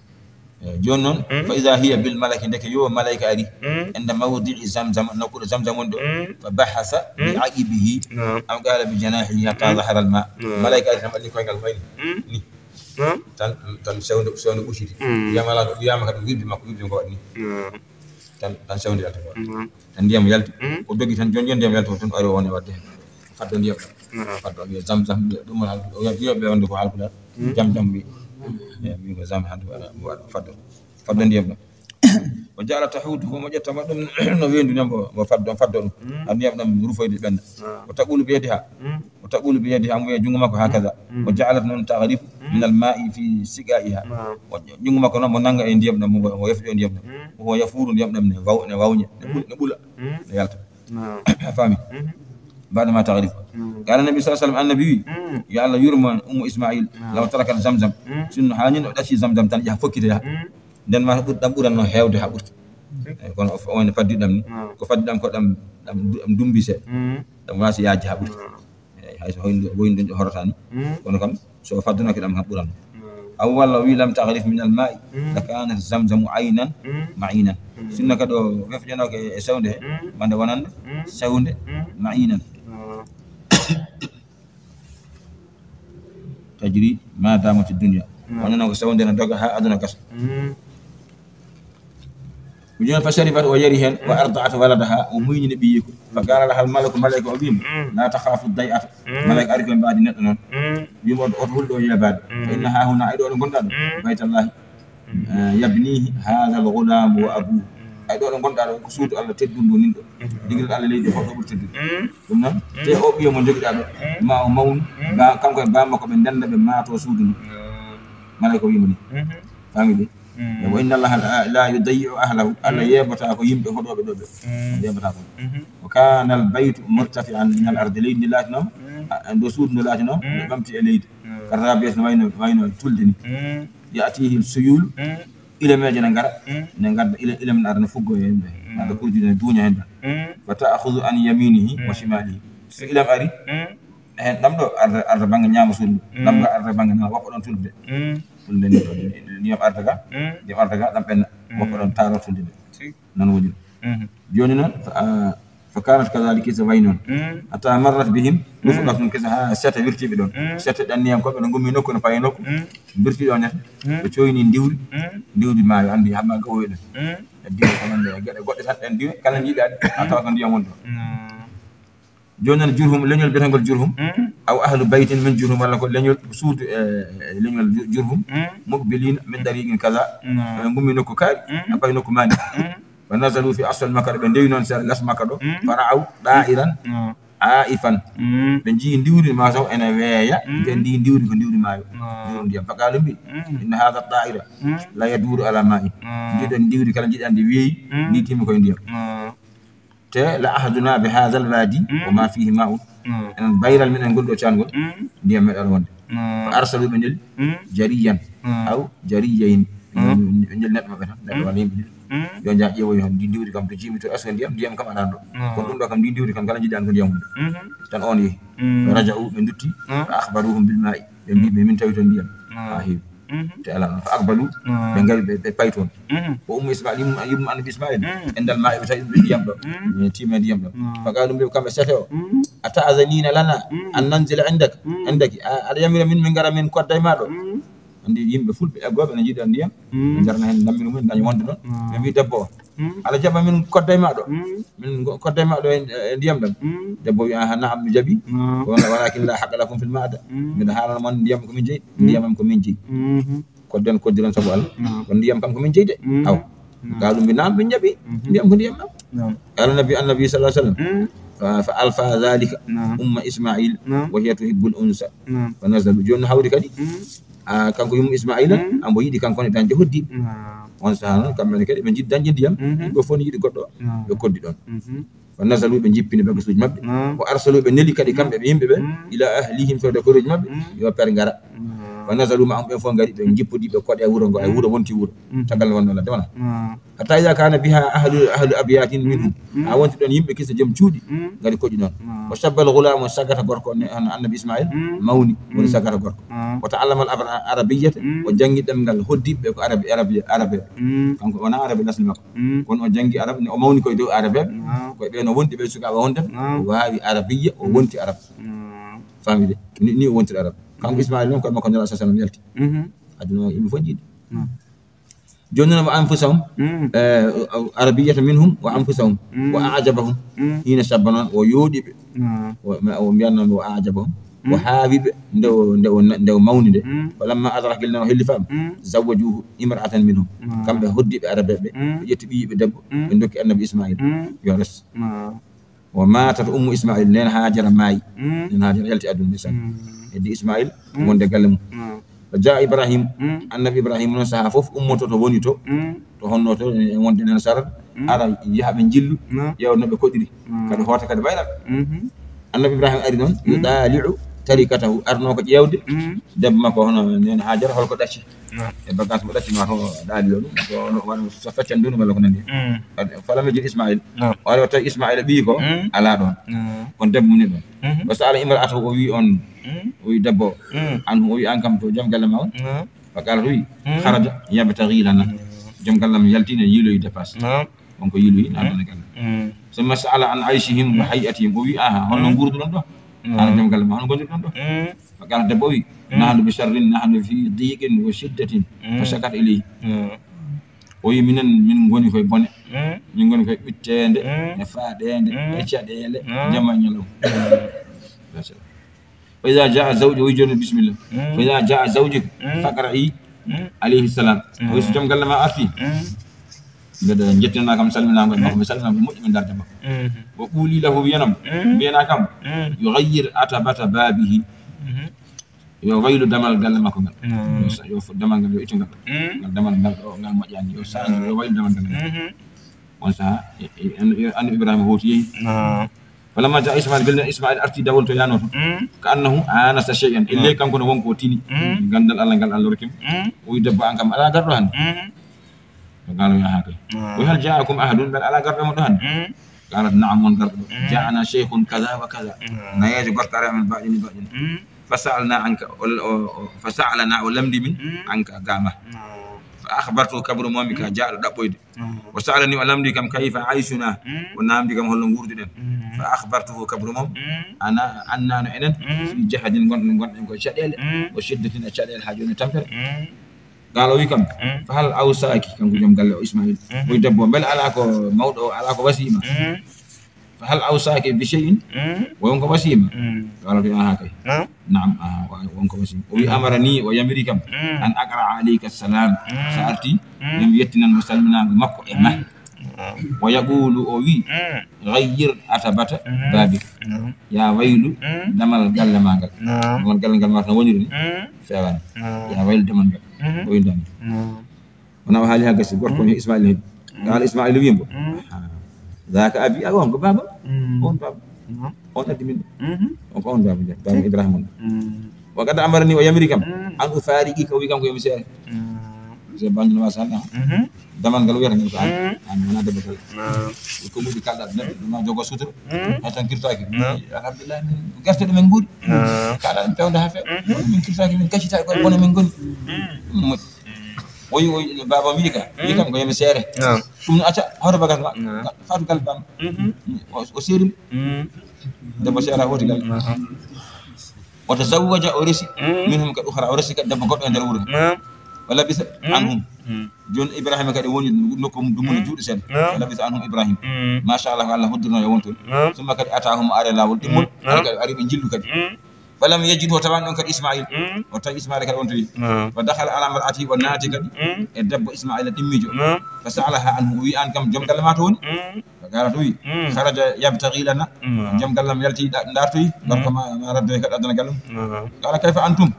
Eh, jooni noon, mm, fa iza hiya bil malaki, ndeke yo malayka ari, mm, inda mawdi'i Zamzam, nokkuɗo Zamzam woni ɗo. Mm. Fa bahasa bi, mm, aqibihi, naam, aw qala bi janahihi hatta, mm, zahara al ma. Naam. Malayka ari tan ɓalli koyngal mayni. Mm. Ni. Naam. Tan, tan sewnde, sewnde ɓucciti. Mm. Wiyama ala, wiyama kadi wirdi makko, wirdi ko waɗi ni. Naam. Tan, tan sewnde yalti ko. Naam. Tan ndiyam yalti. Mm. O dogi tan, jooni jooni ndiyam yalti ko, tan o ari o woni wadde heen. Faddo ndiyam. Naam. Faddo wiya Zamzam, wiya ɗum hal-, o wiya, wiya ɓe wonde ko haalpulaar. Mm. Jam jam wi. E, wi ko Zam hande waɗa, waɗa faddo. Faddo ndiyam ɗam. O jaala tahudu, ko mo ƴetta mo ɗum no weendu ndiyam, mo, mo faddo, faddo ɗum. Mm. Har ndiyam ɗam rufoyde ɓenna. Naam. O taqulu bi yadiha. Mm. O taqulu bi yadiha, mo wiya junngo makko hakaza. Mm. O jaalat noon taghrifu, mm, min al ma'i fi siqaiha. Naam. O junngo makko noon mo nanga e ndiyam ɗam, mo, mo yefɗo e ndiyam ɗam. Mm. O yafuru ndiyam ɗam ne waw-, ne wawña, ne ɓul-, mm, ne ɓula, mm, ne yalta. Naam. A faami? Mhm. Baada ma taarif. Mm. Qala Nabi sallallahu alaihi wasallam, Annabi wi, mm, yo Allah yurmo Ummu Ismail, naam, law tarakat Zamzam. Mm. Sinno haa ñin o ɗacci Zamzam tan, yaha fokkita yaha. Mm. Nden ma ɓur-, ɗam ɓuranno heewde haa ɓurti. Mm. Eyi, kono o f-, o wayno faddi ɗam ni. Naam. Ko faddi ɗam ko ɗam, ɗam du-, ɗam dumbi seeɗa. Mm. Ɗam waasi yaajde haa ɓurti. Naam. Eyi, hay so hoyno woyno ɗum horata ni. Mm. Kono kam, so o faddunake ɗam kam ɓuran. Mm. Aw walla o wi, "Lam tagrif min al ma'i, mm, la kanat Zamzamu aynan, mm, ma'inan." Mm. Sinno kadi o wefƴanoke e sewnde he, mm, mande wonande, mm, sewnde, mm, ma'inan. Mm. Tajri ma damat dunya. Mm. Wonano ko sewnde ne doga ha aduna gasa. Mm. Ko jooni fa sharibat, o yari heen, wa arda'at waladaha, o muynini ɓiyiiko. Fa qala laha al malaku, malaika o wiimo, mm, la takhafu day'ata. Mm. Malaika ari ko e mbaadi neɗɗo noon. Mm. Wiimo oto, oto hulɗo yeebaade. Mm. Fa inna ha huna, ay ɗo ɗo ngonɗaa ɗo, mm, baytallahi. Mm. Eh, yabnihi hadha al ghulam wa abuhu. Mm. Ay ɗo ɗo ngonɗaa ɗo ko suudu Allah teddundu nin ɗo. Mm. Digil Allah leydi ko ɗo ɓuri teddude. Mm. Ɗum noon, mm, te o ɓiyo mo jogiɗaa ɗo, mm, ma o mawnu, mm, ba, kanko e baa makko ɓe ndenda ɓe maato suudu ndu. Mm. Malaika o wiimo ni. Mhm. Faami de? Mm. Wa inna Allaha la, la yudayyi'u ahlahu. Allah, mm, yeebata ko yimɓe hoɗooɓe ɗo ɓe. Mm. Yeebata ko. Mhm. Wa kana al baytu murtafi'an min al ardi. Leydi ndi laatino, mm, a, a, ndo suudu ndo laatino, mm, ɓe ɓamti e leydi. Mm. Ka rabiyat no wayno, wayno tulde ni. Mm. Ya'tihi al suyul. Mm. Ilemeeje ne ngara, mm, ne ngadda ile, ilem ne ara ne fuggo e yimɓe. Mm. Ngadda kurjude ne duuña heen tan. Mm. Wa ta'khudhu an yaminihi wa, mm, shimalihi. So ilem ari, mm, heen ɗam ɗo arda, arda bannge ñaamo suudu. Mm. Ɗam ɗo arda bannge nana, woppa ɗon tulde. Mm. Ɗum nde ni ɗon, ndiyam arda ga, mm, ndiyam arda ga, ɗam ɓenna. Mm. Woppa ɗon taaro tulde nde. Si. Noon woni. Mhm. Jooni noon, fa, a, fa kanat kadhalika, kisa wayi noon. Mm. Hatta marrat bihim, mm, nufqatun, kisa haa sete wirti ɓe ɗon. Mm. Sete ɗanniyankooɓe no ngummi nokku, no payi nokku. Mm. Mbirti ɗon ne, mm, ɓe coyni ndiwri, mm, ndiwri maayo, anndi hamma gawoy ɗon. Mm. E diwa ko noon ne, geɗe goɗɗe tan ɗen diwa, kala njiɗa a tawa ko ndiyam woni ɗon. Mm. Jooni noon Jurhum, leñol biyetengol Jurhum, mm, aw ahlu baytin min Jurhum, walla ko leñol suudu e, e leñol Ju-, Jurhum, mm, muqbilin min tariqin kaza. Mm. Ɓe ngummi nokku kaari, mm, a payi nokku maani. Mm. Wa nazalu fi asfal Makka, ɓe ndewi noon sera les Makka ɗo. Mm. Fa ra'aw da'iran, mm, aifan. Mm. Ɓe njii ndiwri ma taw ene weeya, mm, ɓe ndi ndiwri ko ndiwri maayo. Mm. Ndiwri ndiyam. Fa qalu mbi, mm, inna hadha da'ira, mm, la yaduru ala ma'in. Mm. Ndiɗon ndiwri kala njiɗa ndi weeyi, mm, ndi timmi koye ndiyam. Mm. Te la ahaduna bi hadha al wadi, mm, wa ma fihi ma'un. Mm. Enen bayral men en ngol ɗo caangol, mm, ndiyam meeɗaano wonde. Mm. Fa arsalu, ɓe neli, mm, jariyan, mm, aw jariyayn. Mm. Ɓe neli neɗɗo maɓɓe tan, neɗɗo, mm, walla yimɓe ɗiɗo. Mm. Yo njah ƴeewoy heen ndi ndiwri kam to jiimi to, est-ce que ndiyam, ndiyam kam aɗa ɗo. Mm. Kono ɗum ɗo kam ndi ndiwri kam kala njiɗa ko ndiyam wonde. Mhm. Tan on yehi. Mm. Fa raja'u, ɓe ndutti. Mm. Fa akhbaruhum bil ma'i. Ɓe mbi, mm, ɓe min tawi toon ndiyam. Mm. Ha heewi. Mhm. Te alaa noon. Fa aqbalu, mm, ɓe ngari, ɓe, ɓe payi toon. Mhm. Wa ummu Ismail, yumma, yumma annabi Ismail. Mm. Indal ma'i, ɓe tawi ɓe ndiyam ɗo. Mm. Ɓe tiimi e ndiyam ɗo. Mm. Fa qalu, mbi kamɓe sete o. Mm. Ata'zanina lana, mm, an nanzila indak, mm, indaki. A, aɗa yamira min, min ngara min kodda e ma ɗo? Mm. Anndi yimɓe fulɓe eggooɓe ene njiɗa ndiyam. Mm. Ɓe njarna heen ndammiru mum, daña wonde ɗon. Ah. Ɓe mbii debbo o, mm, "Alaa jaɓa min kodda e maa ɗo. Mm. Min go-, kodda e maa ɗo e, e ndiyam ɗam." Mm. Debbo wii, "Aha, naam, mi jaɓi. Ah. Kono walakin la haqqa lakum fil maa'ida. Mm. Mbiɗa haalana mon ndiyam ko min jeyi. Mm. Ndiyam am ko min jeyi." Mhm. Kodden, koddiren sabu Allah. Naam. Ko ndiyam kam ko min jeyi de. Mm. Aw. Naam. Qaalu bi naam, ɓe njaɓi. Mhm. Ndiyam ko ndiyam am. Naam. Qala nabi, annabi sallallahu alaihi wasallam. Mm. Fa, fa alfa dhalika, naam, umma Ismail, naam, wa hiya tuhibbul unsa. Naam. Fa nazalu. Jooni hawri kadi. Mm. Ah, kanko yumma Ismaila, mm, ambo yiɗi kanko ne dañde hoddiiɓe. Naam. On saha noon, kamɓe ne kadi ɓe njiɗi dañde ndiyam. Mhm. Ɗo fof ne yiɗi goɗɗo. Naam. Ɓe koddi ɗon. Mhm. Wa nazalu, ɓe njippini bagasuuji maɓɓe. Naam. Wa arsalu, ɓe neli kadi kamɓe ɓe yimɓe ɓe, mm, ila ahlihim, fewde koreeji maɓɓe, mm, yo per ngara. Naam. Wa nazalu ma'ahum, ɓen fof ngari, ɓe njippodi, ɓe koɗi e wuro ngo, e, mm, wuro wonti wuro. Mm. Tagal wonno ladde wona. Naam. Hatta idha kana biha ahlu, ahlu abyatin, mm, minhum. Mm. Ha wonti ɗon yimɓe kese, joom cuuɗi, mm, ngari koɗi ɗon. Naam. Wa shabbal ghulamu, saggata gorko ne, an-, annabi Ismail, mm, mawni, woni, mm, saggata gorko. Naam. Wa ta'allama al abra-, arabiyyata, mm, o janngi ɗemngal hoddiiɓe ko arabi, arabi, arabe. Mm. Kanko wona arabe lasli makko. Mm. Kono o janngi arab, o mawni koye dow arabeeɓe. Naam. Koye ɓeen o wonti, ɓe sukaaɓe wonde. Naam. O waawi arabiyya, o, mm, wonti arab. Naam. Faami de? Ni, ni o wontiri arab. Kanko, mm, Ismaila noon, koye makko Nulaaɗo sallallahu alaihi wasallam yalti. Mhm. Aduna o, yimɓe fof njiɗi. Naam. Jooni noon, wa anfusahum, mm, eh, arabiyyata minhum wa anfusahum. Mm. Wa a'jabahum. Mm. Hina shabba noon, o yooɗi ɓe. Naam. O, o mbiyan noon, wa a'jabahum. O, mm, haawi ɓe nde o, nde o, nde o mawni nde. Mm. Falamma adraka, gila no helli faam. Mm. Zawwajuhu imra'atan minhum. Naam. Kamɓe hoddiiɓe arabeeɓe ɓe, mm, ɓe ƴetti ɓiyiiɓe debbo, mm, ɓe ndokki annabi Ismail. Mm. Yo res. Naam. Wa matat ummu Ismail, nena Hajara maayi. Mm. Nena Hajara yalti aduna ndeysaan. Mm. Heddi Ismail, mm, wonde galle mum. Naam. Wa jaa Ibrahim, mm, annabi Ibrahim noon saha fof ummoto to woni to, mm, to honno to, e wonde nena Sarat, mm, ara yaha ɓe njillu, naam, ƴeewa no ɓe koɗiri. Mm. Kadi hoota kadi bayɗal. Mhm. Annabi Ibrahim ari noon, mm, yudali'u tarikatahu, arno ko ƴeewde, mm, debbo makko hono nena Hajara, holko ɗacci. Naam. E bagage mo ɗacci ma to ɗaali ɗo ɗum, so, no, wano so feccan ndunu walla ko nandi. Mm. Kadi falam yajid Ismail. Naam. O ari o tawi Ismaila ɓiyi ko, mm, alaa ɗoon. Naam. Kono debbo mum ni ɗoon. Mhm. Wa sa'ala imra'atahu, o wi on, mm, o wi debbo, mm, anhu, o wi an kam to joom galle ma on. Naam. Fa qalat, wi, mm, kharaja yabtaghi lana. Mm. Joom galle am yalti ne yiiloyi dépasse. Naam. Wonko yiiloyi, mm, naatana galle. Mm. Summa sa'ala an aishihim wa, mm, hay'atihim. O wi, aha, holno, mm, nguurduɗon ɗo? Mm. An joom galle ma, hono ngondirɗon ɗo? Mm. Fa qalat, debbo wi, mm, nahnu bi sharrin, nahnu fi diqin wa shiddatin. Fa, mm, shakat ilayhi. Mm. O wi, minen, min ngoni koye bone. Mm. Min ngoni koye ɓitteende, mm, e faaɗeende, mm, e caɗeele, mm, jamma e ñalawma. Mm. Fa iza jaa zawju, o wi jooni bisimilla. Mm. Fa iza jaa zawjuki, mm, faqra'i, mm, alayhi salam. Mm. O wi so joom galle ma arti, mm, mbeɗa jettina kam salminaango e makko, mm, mi salmina mo moƴƴi, mi darja makko. Mm. Wa quli lahu, wiyana mo, mm, mbiyana kam, mm, yughayyir atabata babihi. Mm. Yo waylu damal galle makko ngal. Mm. Yo sa-, yo fu-, damal ngal, yo ittu ngal. Mm. Ngal damal ngal ɗo, ngal moƴƴani. Yo change, mm, yo waylu damal ngal ngal. Mhm. On saha, e, e, an-, yo annabi Ibrahima hooti yehi. Naam. Falamma jaa Ismail, gila Ismail arti dawol to yaanoo to. Mm. Ka annahu anasa shay'an. Mm. Ille kanko ne won ko tini. Mm. Ganndal Allah ngal, Allah rokki mo. Mm. O wi debbo, an kam alaa garɗo hannde. Mm. Fa qaala, yaha kay. Mm. Wa hal jaakum ahadun, mbele alaa garɗo e mon ɗo hannde? Mm. Qalat, na'am, won garɗo ɗo. Mm. Ja'ana shaykhun kaza wa kaza. Mm. Nayeejo gorko ari amen baɗini baɗini. Mm. Fa sa'alna anka, o, o, o, fa sa'alana, o lamndi min, mm, anka gama. Mm. Fa akhbartuhu, kabru mo mi ka, mm, jaaɗo ɗaɓɓoyde. Mm. Wa sa'alani, o lamndi kam, kayfa ayshuna? Mm. O namndi kam holno nguurduɗen. Mm. Fa akhbartuhu, kabru mum. Mm. Ana, annano enen, mm, fi jahadin, gonɗen, gonɗen ko caɗeele. Mm. Wa shiddatin, e caɗeele haa jooni tampere. Mm. Qaala, o wi kam, mm, fa hal awsaaki, kanko joom galle o Ismail. Mm. O wi debbo, mbele alaa ko mawɗo o, alaa ko wasiima? Mm. Fa hal awsaaki bi shay'in? Mm. Won ko wasiima? Mm. Qaala, o wi, aha kay. Naam. Naam, aha, wa-, won ko wasiima. O wi, mm, amarani, o yamiri kam, mm, an aqra alayka salam. Mm. So arti, mm, yo mi yettinan mo salminaango makko e ma. Mm. Naam. Wa yaqulu, o wi, mm, ghayyir atabata, mm, babik. Naam. Ya waylu, mm, damal galle ma ngal. Naam. Damal galle ngal ma tan woniri ni. Mm. Feewaani. Naam. Ya waylu damal ngal. Mhm. O wi damal. Naam. Wona o haali haa gasi, gorko, mm, on Ismaila heɓi. Mm. Qaala Ismaila wi mbo, mm, aha, dhaka abi, a, on ko baaba. Mm. On baaba. Naam. On addi min. Mhm. On ko on baaba, baaba, mm, Ibrahima on. Mm. Wa qad amarani, o yamiri kam, mm, an ufarigaka, o wi kanko yo mi seere. Mm. Se banndino ma sanda. Mhm. Damal ngal wiyata ngal ko an. Mm. An wona debbo kala. Naam. Ko muɗi kalɗa neɗɗo, ɗum ma jogo sutura. Mm. Hay tan kirtaaki. Naam. Alhamdulillah, min gerte ɗo min nguuri. Naam. Kaɗa min pewnda haa feewa. Mhm. Min kirtaaki, min kacita ko, mm, kono min ngoni. Mm. Ɗum moƴƴi. Mm. O wi, o wi, baaba am wi ka, wi, mm, kam ko yo mi seere. Naam. Ɗum no acca, hawta bagage ma. Naam. Faatu galle baaba. Mhm. O, o seeri mo. Mm. Debbo seera, hooti galle. Naam. وتزوج, o resi, منهم, kadi أخرى, o resi kadi debbo goɗɗo e nder wuro he. نعم. ولبث عنهم. Jooni Ibrahima kadi woni nokku mum dumunna juuɗe seeɗa. نعم. ولبث عنهم إبراهيم. Machallah, ko Allah hoddirno e won toon. نعم. ثم kadi أتاهم, ari laawol ɗimmol. نعم. Ari kadi, ari ɓe njillu kadi. فلم يجدوا, tawaani ɗoon kadi Ismail. O tawi Ismail kadi on toon. نعم. فدخل على امرأته, o naati kadi e debbo Ismaila ɗimmiijo. نعم. فسألها عنه, o wi, "Aan kam, joom galle ma to woni?" فقالت, o wi, "خرج يبتغي لنا." Joom galle am yalti ɗa-, dartoyi, gorko ma, ma raddoye kadi addana galle mum. قال, "كيف أنتم؟"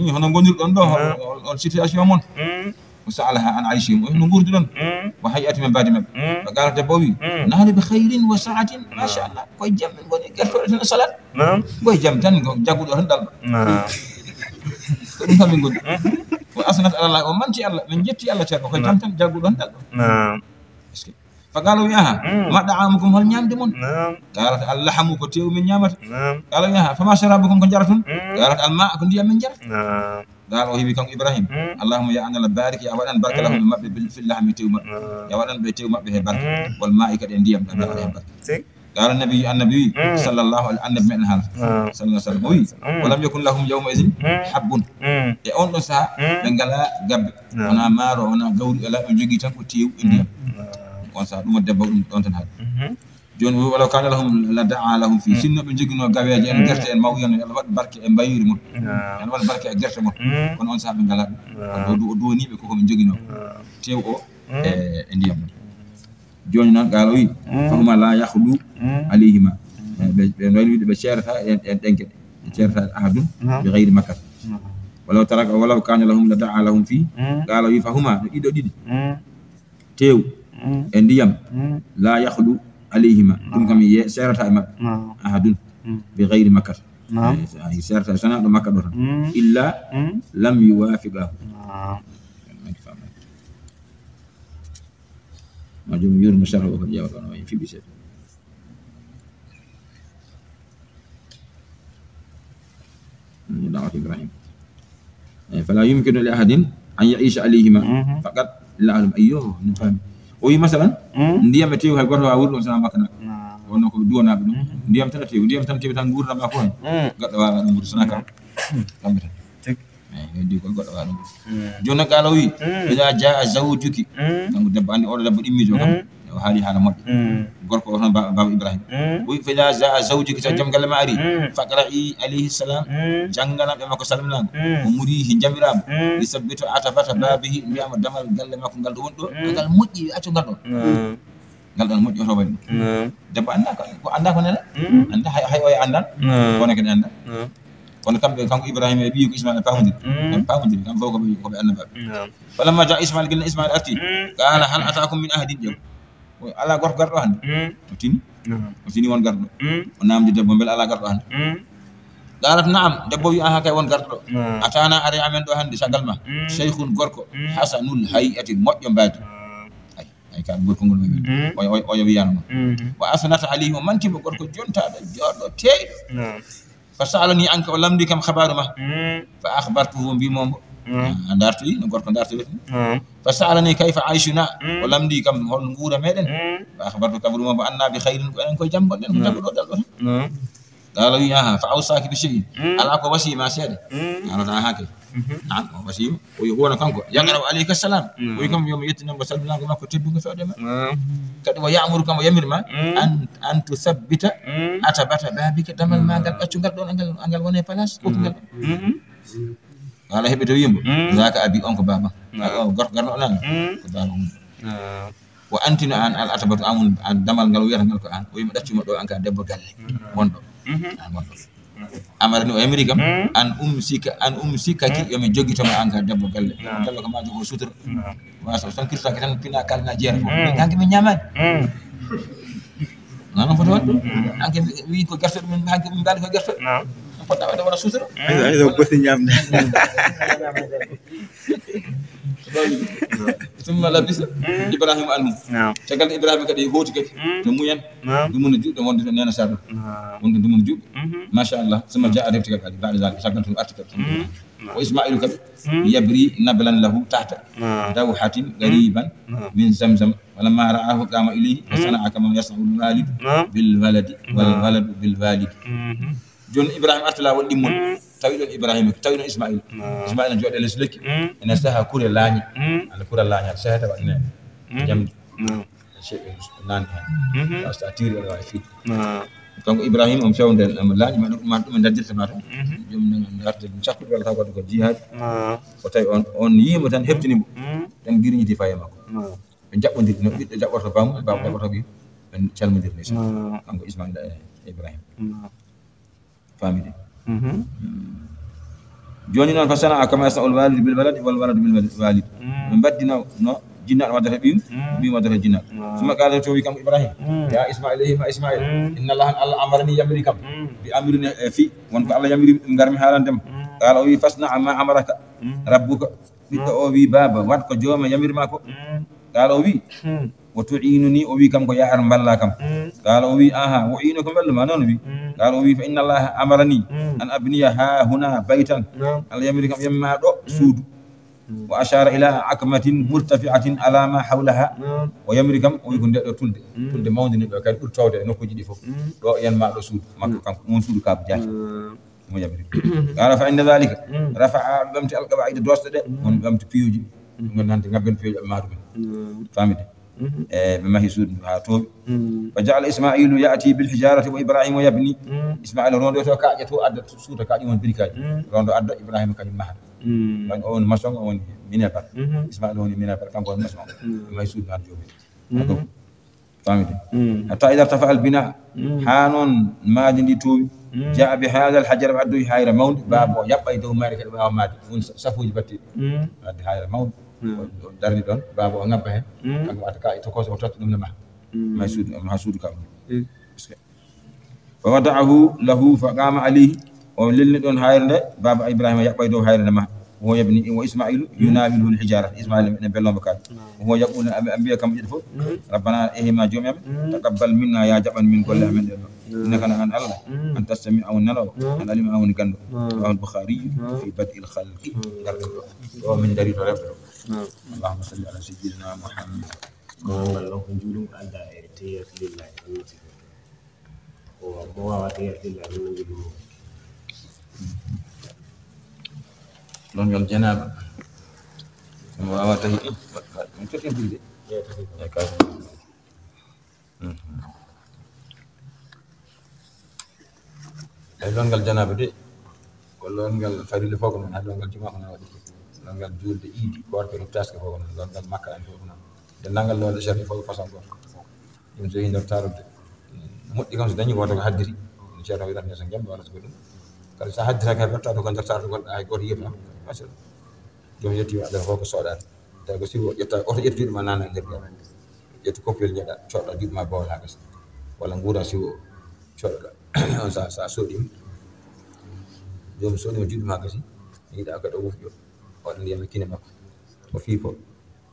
Wi, "Hono ngonirɗon ɗo, hol, hol, hol situation mon?" وسألها عن عيشهم, o wi, "No nguurduɗon?" وهيئتهم, e mbaadi maɓɓe. فقالت, debbo o wi, "نحن بخير وسعة." Machallah, koye jam min ngoni, gertoɗe tan e salat. نعم. Koye jam tan, ko jagguɗo tan ɗalɗo. نعم. Ko ɗum tan min ngoni. وأثنت على الله, o manti Allah, min njetti Allah, ceerno, koye jam tan, jagguɗo tan ɗalɗo. نعم. Est-ce que? فقال, o wi, "Aha, ما طعامكم, hol ñaamde mon?" نعم. قالت, "اللحم, ko teewu min ñaamata." نعم. قال, o wi, "Aha, فما شرابكم, ko njaraton?" قالت, "الماء, ko ndiyam min njarata." نعم. قال, o wi kanko Ibrahim, "اللهم, ya Allah, بارك, ya waɗan barke, لهم, maɓɓe, في اللحم, teewu maɓɓe. نعم. Ya waɗan ɓe teewu maɓɓe he barke. والماء, kadi e ndiyam, ɗam waɗa he barke." قال النبي, Annabi wi, صلى الله عليه, Annabi meɗen haalata, صلى الله عليه وسلم, o wi, "ولم يكن لهم يومئذ حب." E on ɗon saha, ɓe ngalaa gabbe. نعم. Wonaa maaro, wonaa gawri, alaa, ɓe njogii tan ko teewu e ndiyam. نعم. On saha, ɗum o debbo ɗum ɗon tan haali. Jooni, ولو كان لهم لدعا لهم فيه. Sinno ɓe njoginoo gaweeje en, gerte en, ma o wiyanno, "Yo Allah waɗ barke e mbayeeri mon. Yo Allah waɗ barke e gerte mon." Kono on saha ɓe ngalaa ɗum. O du-, o duwanii ɓe koko ɓe njoginoo. Teewu o e, e ndiyam. Jooni noon, قال, o wi, "فهما لا يخلو عليهما." E, ɓe, ɓe no wayno wiide ɓe ceerata e, e ɗenke ɗe. Ɓe ceerata أحد بغير مكة. ولو ترك، ولو كان لهم لدعا لهم فيه. قال, o wi, "فهما, no ɗiɗo ɗiɗi. Teewu e ndiyam, لا يخلو عليهما. Ɗum kam ye-, seerata e maɓɓe. أحد بغير مكة." Naam. Eh, seerata, so wonaa ɗo Makka ɗo tan. إلا لم يوافقه. Naam. Ma joom yurmo sarho o ko ƴeewata on, o wayi fiɓi seeɗa. Da'wat Ibrahim. Eh, فلا يمكن لأحد أن يعيش عليهما فقط إلا أهل. Ayyo, min faami. O wi, masalan, ndiyam e teewu hay gooto waawaa wuurde ɗum so wonaa Makka naaɓe. Wonno ko ɓe duwanaaɓe ɗum. Ndiyam tan e teewu, ndiyam tan e teewu tan nguurndam maa fof hen. Goɗɗo waawaa ɗum wuurde so wonaa kam. Kamɓe tan. Tigi. Eyi, heddi ko goɗɗo waɗa ɗum. Jooni noon, قال, o wi, إذا جاء زوجك. Kanko debbo, anndi oɗo debbo ɗimmiijo kam. O haali haala moƴƴo. Gorko o tan ba-, baaba Ibrahima. O wi, فإذا جاء زوجك, so joom galle ma ari, فاقرئي عليه السلام. Janngana ɓe makko salminaango. ومريه, jamiraamo. يثبت عتبة بابه, mbiyaamo damal galle makko ngal ɗo woni ɗo. Ngal moƴƴi, accu ngal ɗo. Ngal ɗon moƴƴoto waɗi. Naam. Debbo anndaa ko, ko anndaa ko nela. Anndaa hay, hay oya anndaa. Naam. Kono kadi anndaa. Naam. Kono kamɓe, kanko Ibrahima e ɓiyiiko Ismaila paamondiri. Ɓe paamondiri, kamɓe fof ko ɓe, ko ɓe annabaaɓe. Naam. فلما جاء إسماعيل, gila Ismaila arti, قال هل أتاكم من أحد, ƴeew. O wi, alaa gorko garɗo hannde? O tini. Naam. O tini won garɗo. O naamndi debbo, mbele alaa garɗo hannde? قالت نعم, debbo wi, aha kay, won garɗo. Naam. أتانا, ari amen ɗo hannde, caggal ma. شيخ, gorko. حسن الهيئة, moƴƴo mbaadi. Naam. Ay. Ay, ka ɓuri konngol mum. Oyo, oyo, oyo wiyano mo. Wa asnat alayhi, o manti mo gorko jontaaɗo, jooɗɗo, teeyɗo. Naam. Fa sa'alani anka, o lamndi kam habaaru ma. Fa akhbartuhu, mbimo mo. Naam. A dartoyi, no gorko dartoyta. Naam. Fa sa'alani kayfa ayshuna, o lamndi kam hol nguura meɗen. Fa akhbartu, kabru mo, anna bi khayrin, ko enen koye jam gonɗen, ko jagguɗo dal ɗo tan. Naam. Qala, wi, aha, fa awsaki bi shay'in. Ala ko wasi ma seeɗa? Qala, aha kay. Naam, o wasi mo. O wi, huwa kanko. Yaqra'u alayka salam. O wi kam, yo mi yettinan mo salminaango makko teddungo fewde ma. Naam. Kadi wa ya'muru kam, o yamir ma, an, an tuthabbita atabata babika, damal ma ngal, ɓaccungal ɗon, angal, angal wone place, ɓotungal ɗon. Wala heɓe to wiyimo. Zaka abi, on ko baba. Naam. O gorko garno nana. Ko baba mum. Naam. Wa anti no an al atabatu amun, an damal ngal wiyata ngal ko an. O wima ɗaccuma ɗo, an ka debbo galle. Wonɗo. An wonɗo. Amara ni, o yamiri kam, an umsika, an umsikaki, yo mi jogito ma an ka debbo galle. Naam. Galle ko ma jogo sutura. Naam. Wa so sankirtaki tan pina kalna jeere fof. Min hanki min ñamani. Noon foti waɗde. Hanki wi ko gerte ɗum, hanki min mbaɗi ko gerte. Naam. Poɗɗa waɗde wona sutura. Ay, ay, ɗo goti ñamde. Summa labisa Ibrahima anhum. Naam. Caggal nde Ibrahima kadi hooti kadi. No muñan. Naam. Dumunna juɗɗo wonde to nena Sara. Naam. Wonde dumunna juɗɗo. Machallah. Summa jaa refti kadi, ba'da zalika, caggal to arti kadi. Naam. Wa Ismailu kadi yabri nablan lahu tahta dawhatin qariban min Zamzam. Falamma ra'ahu qama ilayhi wa sana'a kama yasna'u al-walidu bil waladi wal waladu bil walidi. Jooni Ibrahima arti laawol ɗimmol. Mm. Tawi ɗon Ibrahima, tawi ɗon Ismaila. Ah. Ismaila jooɗe les lekki. Mm. Ene saha kure laañi. Mm. Ana kure laaña, sehata waɗne. Mm. Jamdi. Mm. Nani hen. Mhm. Parce que a tiri on wawi fi. Ah. Kanko Ibrahima on fewde, on laañi ma ɗum, ma ɗum en dardirta ma tan. Mhm. Joom nan darde ɗum cakkudi walla taw waɗde ko jihad. Ah. Ko tawi on, on yiimo tan, heɓtini mo. Mm. Tan girñiti faye makko. Ah. Ɓe jaɓɓondiri no ɓiɗɗo jaɓɓorto baamu, baamu jaɓɓorto ɓiɗɗo. Ɓe calmondiri ni. Ah. Kanko Ismaila e Ibrahima. Ah. Famide. Mhm. Jooni noon, fa sana'a kama yasna'ul walidu bil walad wal waladu bil walid. Mm. Ɓe mbaddina no jinnaɗo waddata ɓiyum, mm, ɓiyum waddata jinnaɗo. Ah. Summa qala, to wi kanko Ibrahima, mm, ya Ismail, e ma Ismail, mm, inna Allah, Allah amarani, yamiri kam, mm, bi amrin, e fi, won ko Allah yamiri ɗum, ngarmi haalande ma. Mm. Qala, o wi, fasna ma amaraka, mm, rabbuka. Ɓiɗɗo o wi, baaba, waɗ ko jooma yamiri ma ko. Mm. Qala, o wi, mm, wa tu'inuni, o wi kam ko ya ar mballa kam. Mm. Qala, o wi, aha, wa ino ko mballuma noon wi. Mm. Qala, o wi, fa inna Allah amarani, mm, an abniya ha huna baytan. Naam. Allah yamiri kam yamma ɗo, mm, suudu. Mm. Wa ashara ila akmatin murtafi'atin ala ma hawlaha. Naam. O yamiri kam, o wi ko nde ɗo tulde. Mm. Tulde mawnde ni ɗo kadi ɓuri towde e nokkuuji ɗi fof. Mm. Ɗo yanma ɗo suudu makko, mm, kanko, on suudu kaabu jaati. Mm. Mo yamiri. Qala fa inda dhalika, mm, rafa'a, ɓamti alqawaida doosɗe ɗe, mm, woni ɓamti piyuji. Mm. Ɗum woni hannde ngabben piyuji ɓe maha ɗumen. Mm. Famide. Mhm. E ɓe mahi suudu ha toowi. Mm. Fa ja'ala Isma'ilu ya'ti bil hijarati wa Ibrahima yabni. Mm. Ismaila rondo to kaaƴe to adda suuta kaaƴe won birikaaji. Mm. Rondo adda Ibrahima kañum maha. Mm. Woni o woni maçon, o woni minebar. Mhm. Ismaila woni minebar, kanko woni maçon. Mm. Ɓe mahi suudu ha joomi. Mhm. Famide. Mm. Hatta idha irtafa al bina, mm, haa noon maadi ndi toowi. Mm. Jaa bi hadha al hajar, ɓe addoyi hayre mawnde, mm, baaba o yaɓɓa e dow mayre kadi ɓaawa maadi. Ɗum sa-, safuuji battiɗi. Mm. Wadde hayre mawnde. Mm. O, o darni ɗon, baaba o ngabba heen. Mm. Kanko waɗata ka e tokose, o totta ɗum ne maha. Mm. May suudu, maha suudu ka ɗum. Mm. Parce que Fa wada'ahu lahu fa qama alayhi, o lelni ɗon hayre nde, baaba Ibrahima yaɓɓay dow hayre nde ma. Wo yabni, wo Isma'ilu yunawiluhu al-hijarata, Isma'ilu ene bello mo kadi. Wo yaqulu, aɓe ambiya kamɓe ɗiɗo fof, rabbana, ehe ma joomi amen, taqabbal minna, ya jaɓan min golle amen ɗen ɗo. Innaka an Allah, anta as-sami'u, a woni nanoowo, al-alimu, a woni ganndo. Rawahu al-Bukhari fi bad'il khalqi. Ɗo min dari to rewɓe ɗo. Allahumma salli ala sayyidina Muhammad. Ko ngal ɗon ko juulum adda e tiyat lillahi. Ko mo waawata yettinde ɗum no njogii ɗum. Longal janaaba. Mo waawata yi-, ɗum foti e julde. E ka. Mhm. E longal janaaba de, ko longal farilla fof ko noon, hay longal jumaa ko noon waɗi. Longal juulde iidi, koorka e taske fof ko noon, longal makka en fof ko noon. Denndaangal longal sharif fof ko façon gooto. Ɗum so yii nder taarorde. Moƴƴi kam so dañi woto ko haddiri. No ceerno wiɗata ne so jemma walla so ko ɗum. Kadi so haddiraaki hay battaɗo ko nder taarorde gonɗa hay gooto yiyata. Machallah. Joom yetti waɗa fof ko soɗaade. Tawi ko siwo ƴetta, oto ƴettu juuɗe ma nana e nder ɗo. Ƴettu koppel ñeɗa, coɗɗa juuɗe ma bowal ha gasa. Walla nguura siwo coɗɗa. On sa, sa soɗima. Joom soɗima juuɗe ma gasi. Yiɗa kadi o wufƴo. Waɗa ndiyam e kine makko. O fiifo.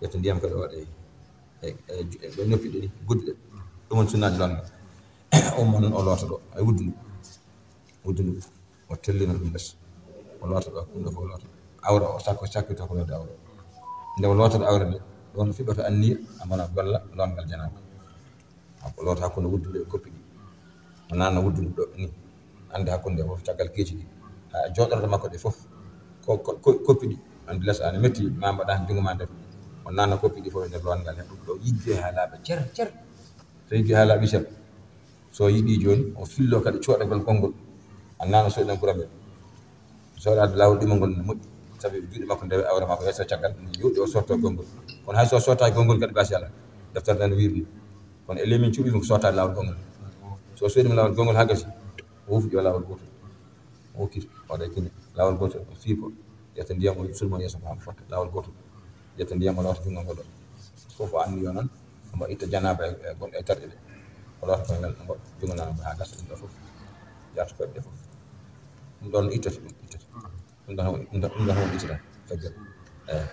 Ƴetta ndiyam kadi o waɗa e, e, e, e noppi ɗiɗi gudduɗe. Ɗum woni sunnaaji longal. O umma noon o loota ɗo. Ay wuddu ndu. Wuddu ndu. O tellina ɗum les. O loota ɗo, ɗum ɗo fof o loota. Awra o sakko, sakkito ko nodde awra. Nde o lootata awra nde, ɗon fiɓata anniya, amana golla longal janaaba. O loota hakkunde wuddu ndu e koppi ɗi. O nanna wuddu ndu ɗo ni. Ande hakkunde fof caggal keeci ɗi. Ha jooɗorde makko ɗe fof. Ko, ko, ko, koppi ɗi. Ande les ane metti ma mbaɗa hen junngo ma nder. O nanna koppi ɗi fof e nder longal he ɗum ɗo yigge ha laaɓa cer, cer. So yigge ha laaɓi cer. So yiɗi jooni, o fillo kadi coɗagol konngol. A nana soɗɗen gura men. Soɗaade laawol ɗimol ngol ne moƴƴi. Sabi juuɗe makko ndewe awra makko yeeso caggal, ne yooɗi o sotto konngol. Kono hay so sottaaki konngol kadi basi ala. Deftere nde no wiiri ni. Kono e ley min cuɓiima ko sottaade laawol konngol. So soɗiima laawol konngol haa gasi, o wofɗi o laawol gootol. O hokkiti, o waɗa kine. Laawol gootol, o fiiko. Ƴetta ndiyam o sulma yeeso ko haa fotta. Laawol gootol. Ƴetta ndiyam o loota junngo ngol ɗo. Fof o anniyo noon, omo itta janaaba e, e gonɗo e terɗe ɗe. O loota koye ngal ɗo, junngo nano haa gasa ɗum ɗo fof. Yarta koye ɗe fof. Ɗum ɗon ittata, ɗum ittata. Ɗum ɗon, ɗum ɗon, ɗum ɗon ittata. Fajjal. Eyi.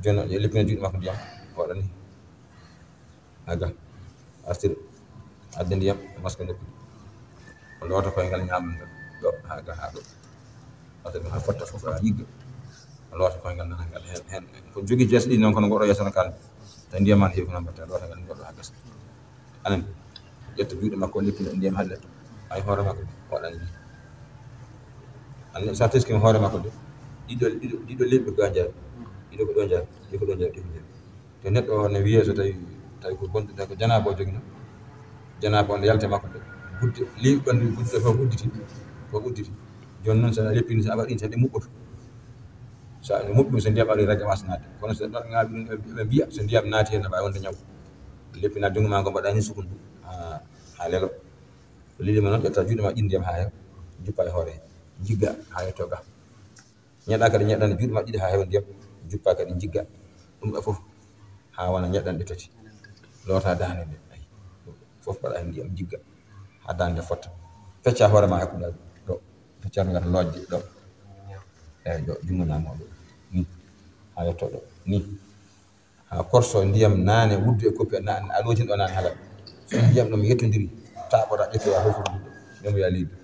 Jooni o leppina juuɗe makko ndiyam, o waɗa ni. Aga. Artir. Adda ndiyam, maska noppi. O loota koye ngal ñaamal ngal. Ɗo, haa ga, haa ɗo. Wata ɗum haa fotta fof, haa yigga. O loota koye ngal nanal ngal. Heen, heen, ko jogii jees ɗi noon, kono ngoɗo yeeso no kalmi. Tawi ndiyam maa no heewi, ko noon mbaɗta, loota ngal, ngoɗo haa gasa. Anan, ƴetta juuɗe makko, leppina ndiyam haa leppa. Ay hoore makko, waɗa ni. Anne, so a teskima hoore makko de, ɗiɗo, ɗiɗo, ɗiɗo leɓɓi ko a njaari, ɗiɗo ko ɗo njaari, ɗiɗo ko ɗo njaari, ɗiɗo ko njaari. Te neɗɗo o ne wiyee so tawi, tawi ko bonɗo, tawi ko janaaba o jogino, janaaba o ne yalta e makko de, gudde, leɓɓi ɓanndu gudde fof udditi, fof udditi. Jooni noon, so a leppini, so a waɗi tan ɗe muɓɓoto. So a muɓɓi, so ndiyam ari, ragam wasnaade. Kono so ɗon ŋaaɓi ɗum, ɓe, ɓe mbiya, so ndiyam naati heen, ne waawi wonde ñaw. Leppina junngo ma ngo, mbaɗa heen sukun, haa, haa lelo. Ko lelima noon, ƴetta juuɗe ma ɗiɗi ndiyam haa heewa, juppa e hoore he, njigga haa yetto ga. Ñeɗa kadi, ñeɗan juuɗe ma ɗiɗi haa heewa ndiyam, juppa kadi njigga. Ɗum ɗo fof haa wona ñeɗanɗe tati. Loota daande nde. Ayi. Fof mbaɗa heen ndiyam, njigga haa daande nde fotta. Fecca hoore ma hakkunde ɗo. Fecca to ngata lojje ɗo. Eyi, ɗo, junngo ñaamo ɗo. Ni. Haa yetto ɗo. Ni. Haa korso ndiyam naane, wuddu e koppi, na-, a lootin ɗo naane halal. So ndiyam ɗum yettondiri, taaɓoɗa, ƴettoɗa fof fof ɗum ɗo. Ñamoya leydi.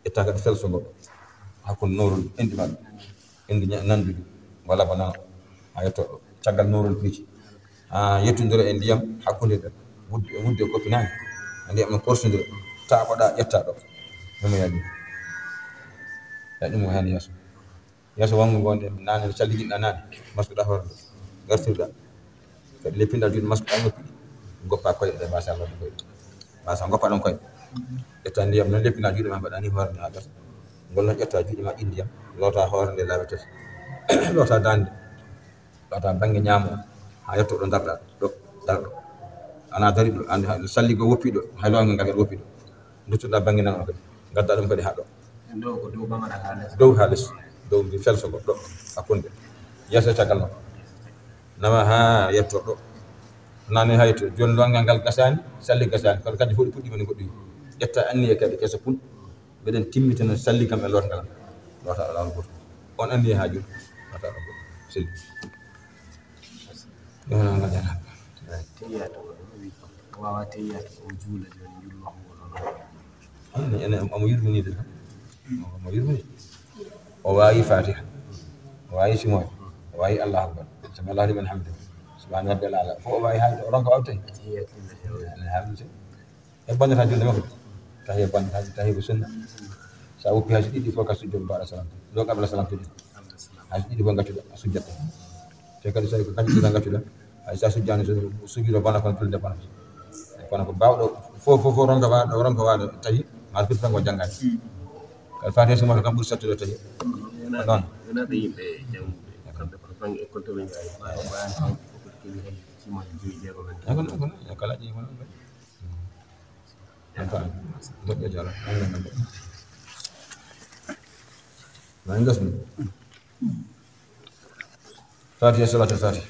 Ƴetta kadi felso ngo ɗo. Hakkunde noorol enɗi maɓɓe. Enɗi ña-, nanduɗi. Ngo laba nano. Haa yetto ɗo. Caggal noorol piiji. Haa yettondira e ndiyam hakkunde ɗe. Wuddu e, wuddu e koppi naane. Ndiyam ɗum korsondira. Taaɓoɗa, ƴetta ɗo. Ñamoya leydi. Ya ɗum o heen yeeso. Yeeso wanngo ngon, nde naane, nde calliginɗa naane, maskuɗa hoore nde, gartirɗa. Kadi leppinɗa juuɗe, maskuɗa noppi ɗi, goppa koyɗe ɗe, mbasa lodde koyɗe. Mbasa goppa ɗon koyɗe. Ƴetta ndiyam noon, leppina juuɗe ma, mbaɗa ni hoore nde haa gasa. Ngol noon ƴetta juuɗe ma ɗi ndiyam, loota hoore nde laabi tati. Loota daande, loota bannge ñaamo, haa yetto ɗo darɗa, ɗo, darɗo. Ana dari ɗo, andi ha salligo woppi ɗo, hay loongal ngal kadi woppi ɗo. Duttoɗa bannge nano kadi. Ngadda ɗum kadi haa ɗo. Dow ko dow bamara haa les. Dow haa les. Dow ndi felso goɗɗo. Hakkunde. Yeeso e caggal makko. Nawa haa yetto ɗo. Nane haa yetto. Jooni loongal ngal gasaani, salli gasaani. Kono kadi fof ɗi puɗɗiima no goɗɗi. Ƴetta anniya kadi keso pul. Mbeɗen timmitina salli kam e lootngal am. Loota laawol gooto. On anniya haa jooni. Loota ɗo goɗɗo. Selli. Yo Allah waɗan. Teyyato o ɗo wi ko o wawa teyyato o juula jooni njullo makko ngol o ɗo. Ene, ene, omo yurmini de. Omo yurmini. O waawi Fatiha. O waawi simoy. O waawi Allahu Akbar. Sami Allahu liman hamdi. Subhana rabbiyal ala. Fof o waawi haalde, o ronka waawde tawi. Teyyato ene heewi. Ene haalde. E bonnata juuɗe makko. Tahi e bonnata, tahi ko sunna. Sa woppi hay so ɗiɗi fof ka sujjo mbaɗa salam. Ɗo qabla salam tigi. Hay so ɗiɗi fof ngaccuɗa, a sujjat. Te kadi so ko kanjum tan ngaccuɗa, hay sa sujjani so sujuɗo bona kono julde bona. Kono ko bawɗo fof, fof, fof ronka wa-, ronka waɗo tahi, ma firti tan ko janngaani. Kadi Fatiha suma kam ɓuri sattude tahi. Ko noon. Wonaaɓe yimɓe jannguɓe, kamɓe ko bannge école to ɓe njahi. Waawa, waawa, hay ko kewi hay sima joyi jeego men. Eyi, kono, kono, e kala ƴeewi kono. Moƴƴo, jara. Ma en ngasnu. Fatiha, salatul Fatiha.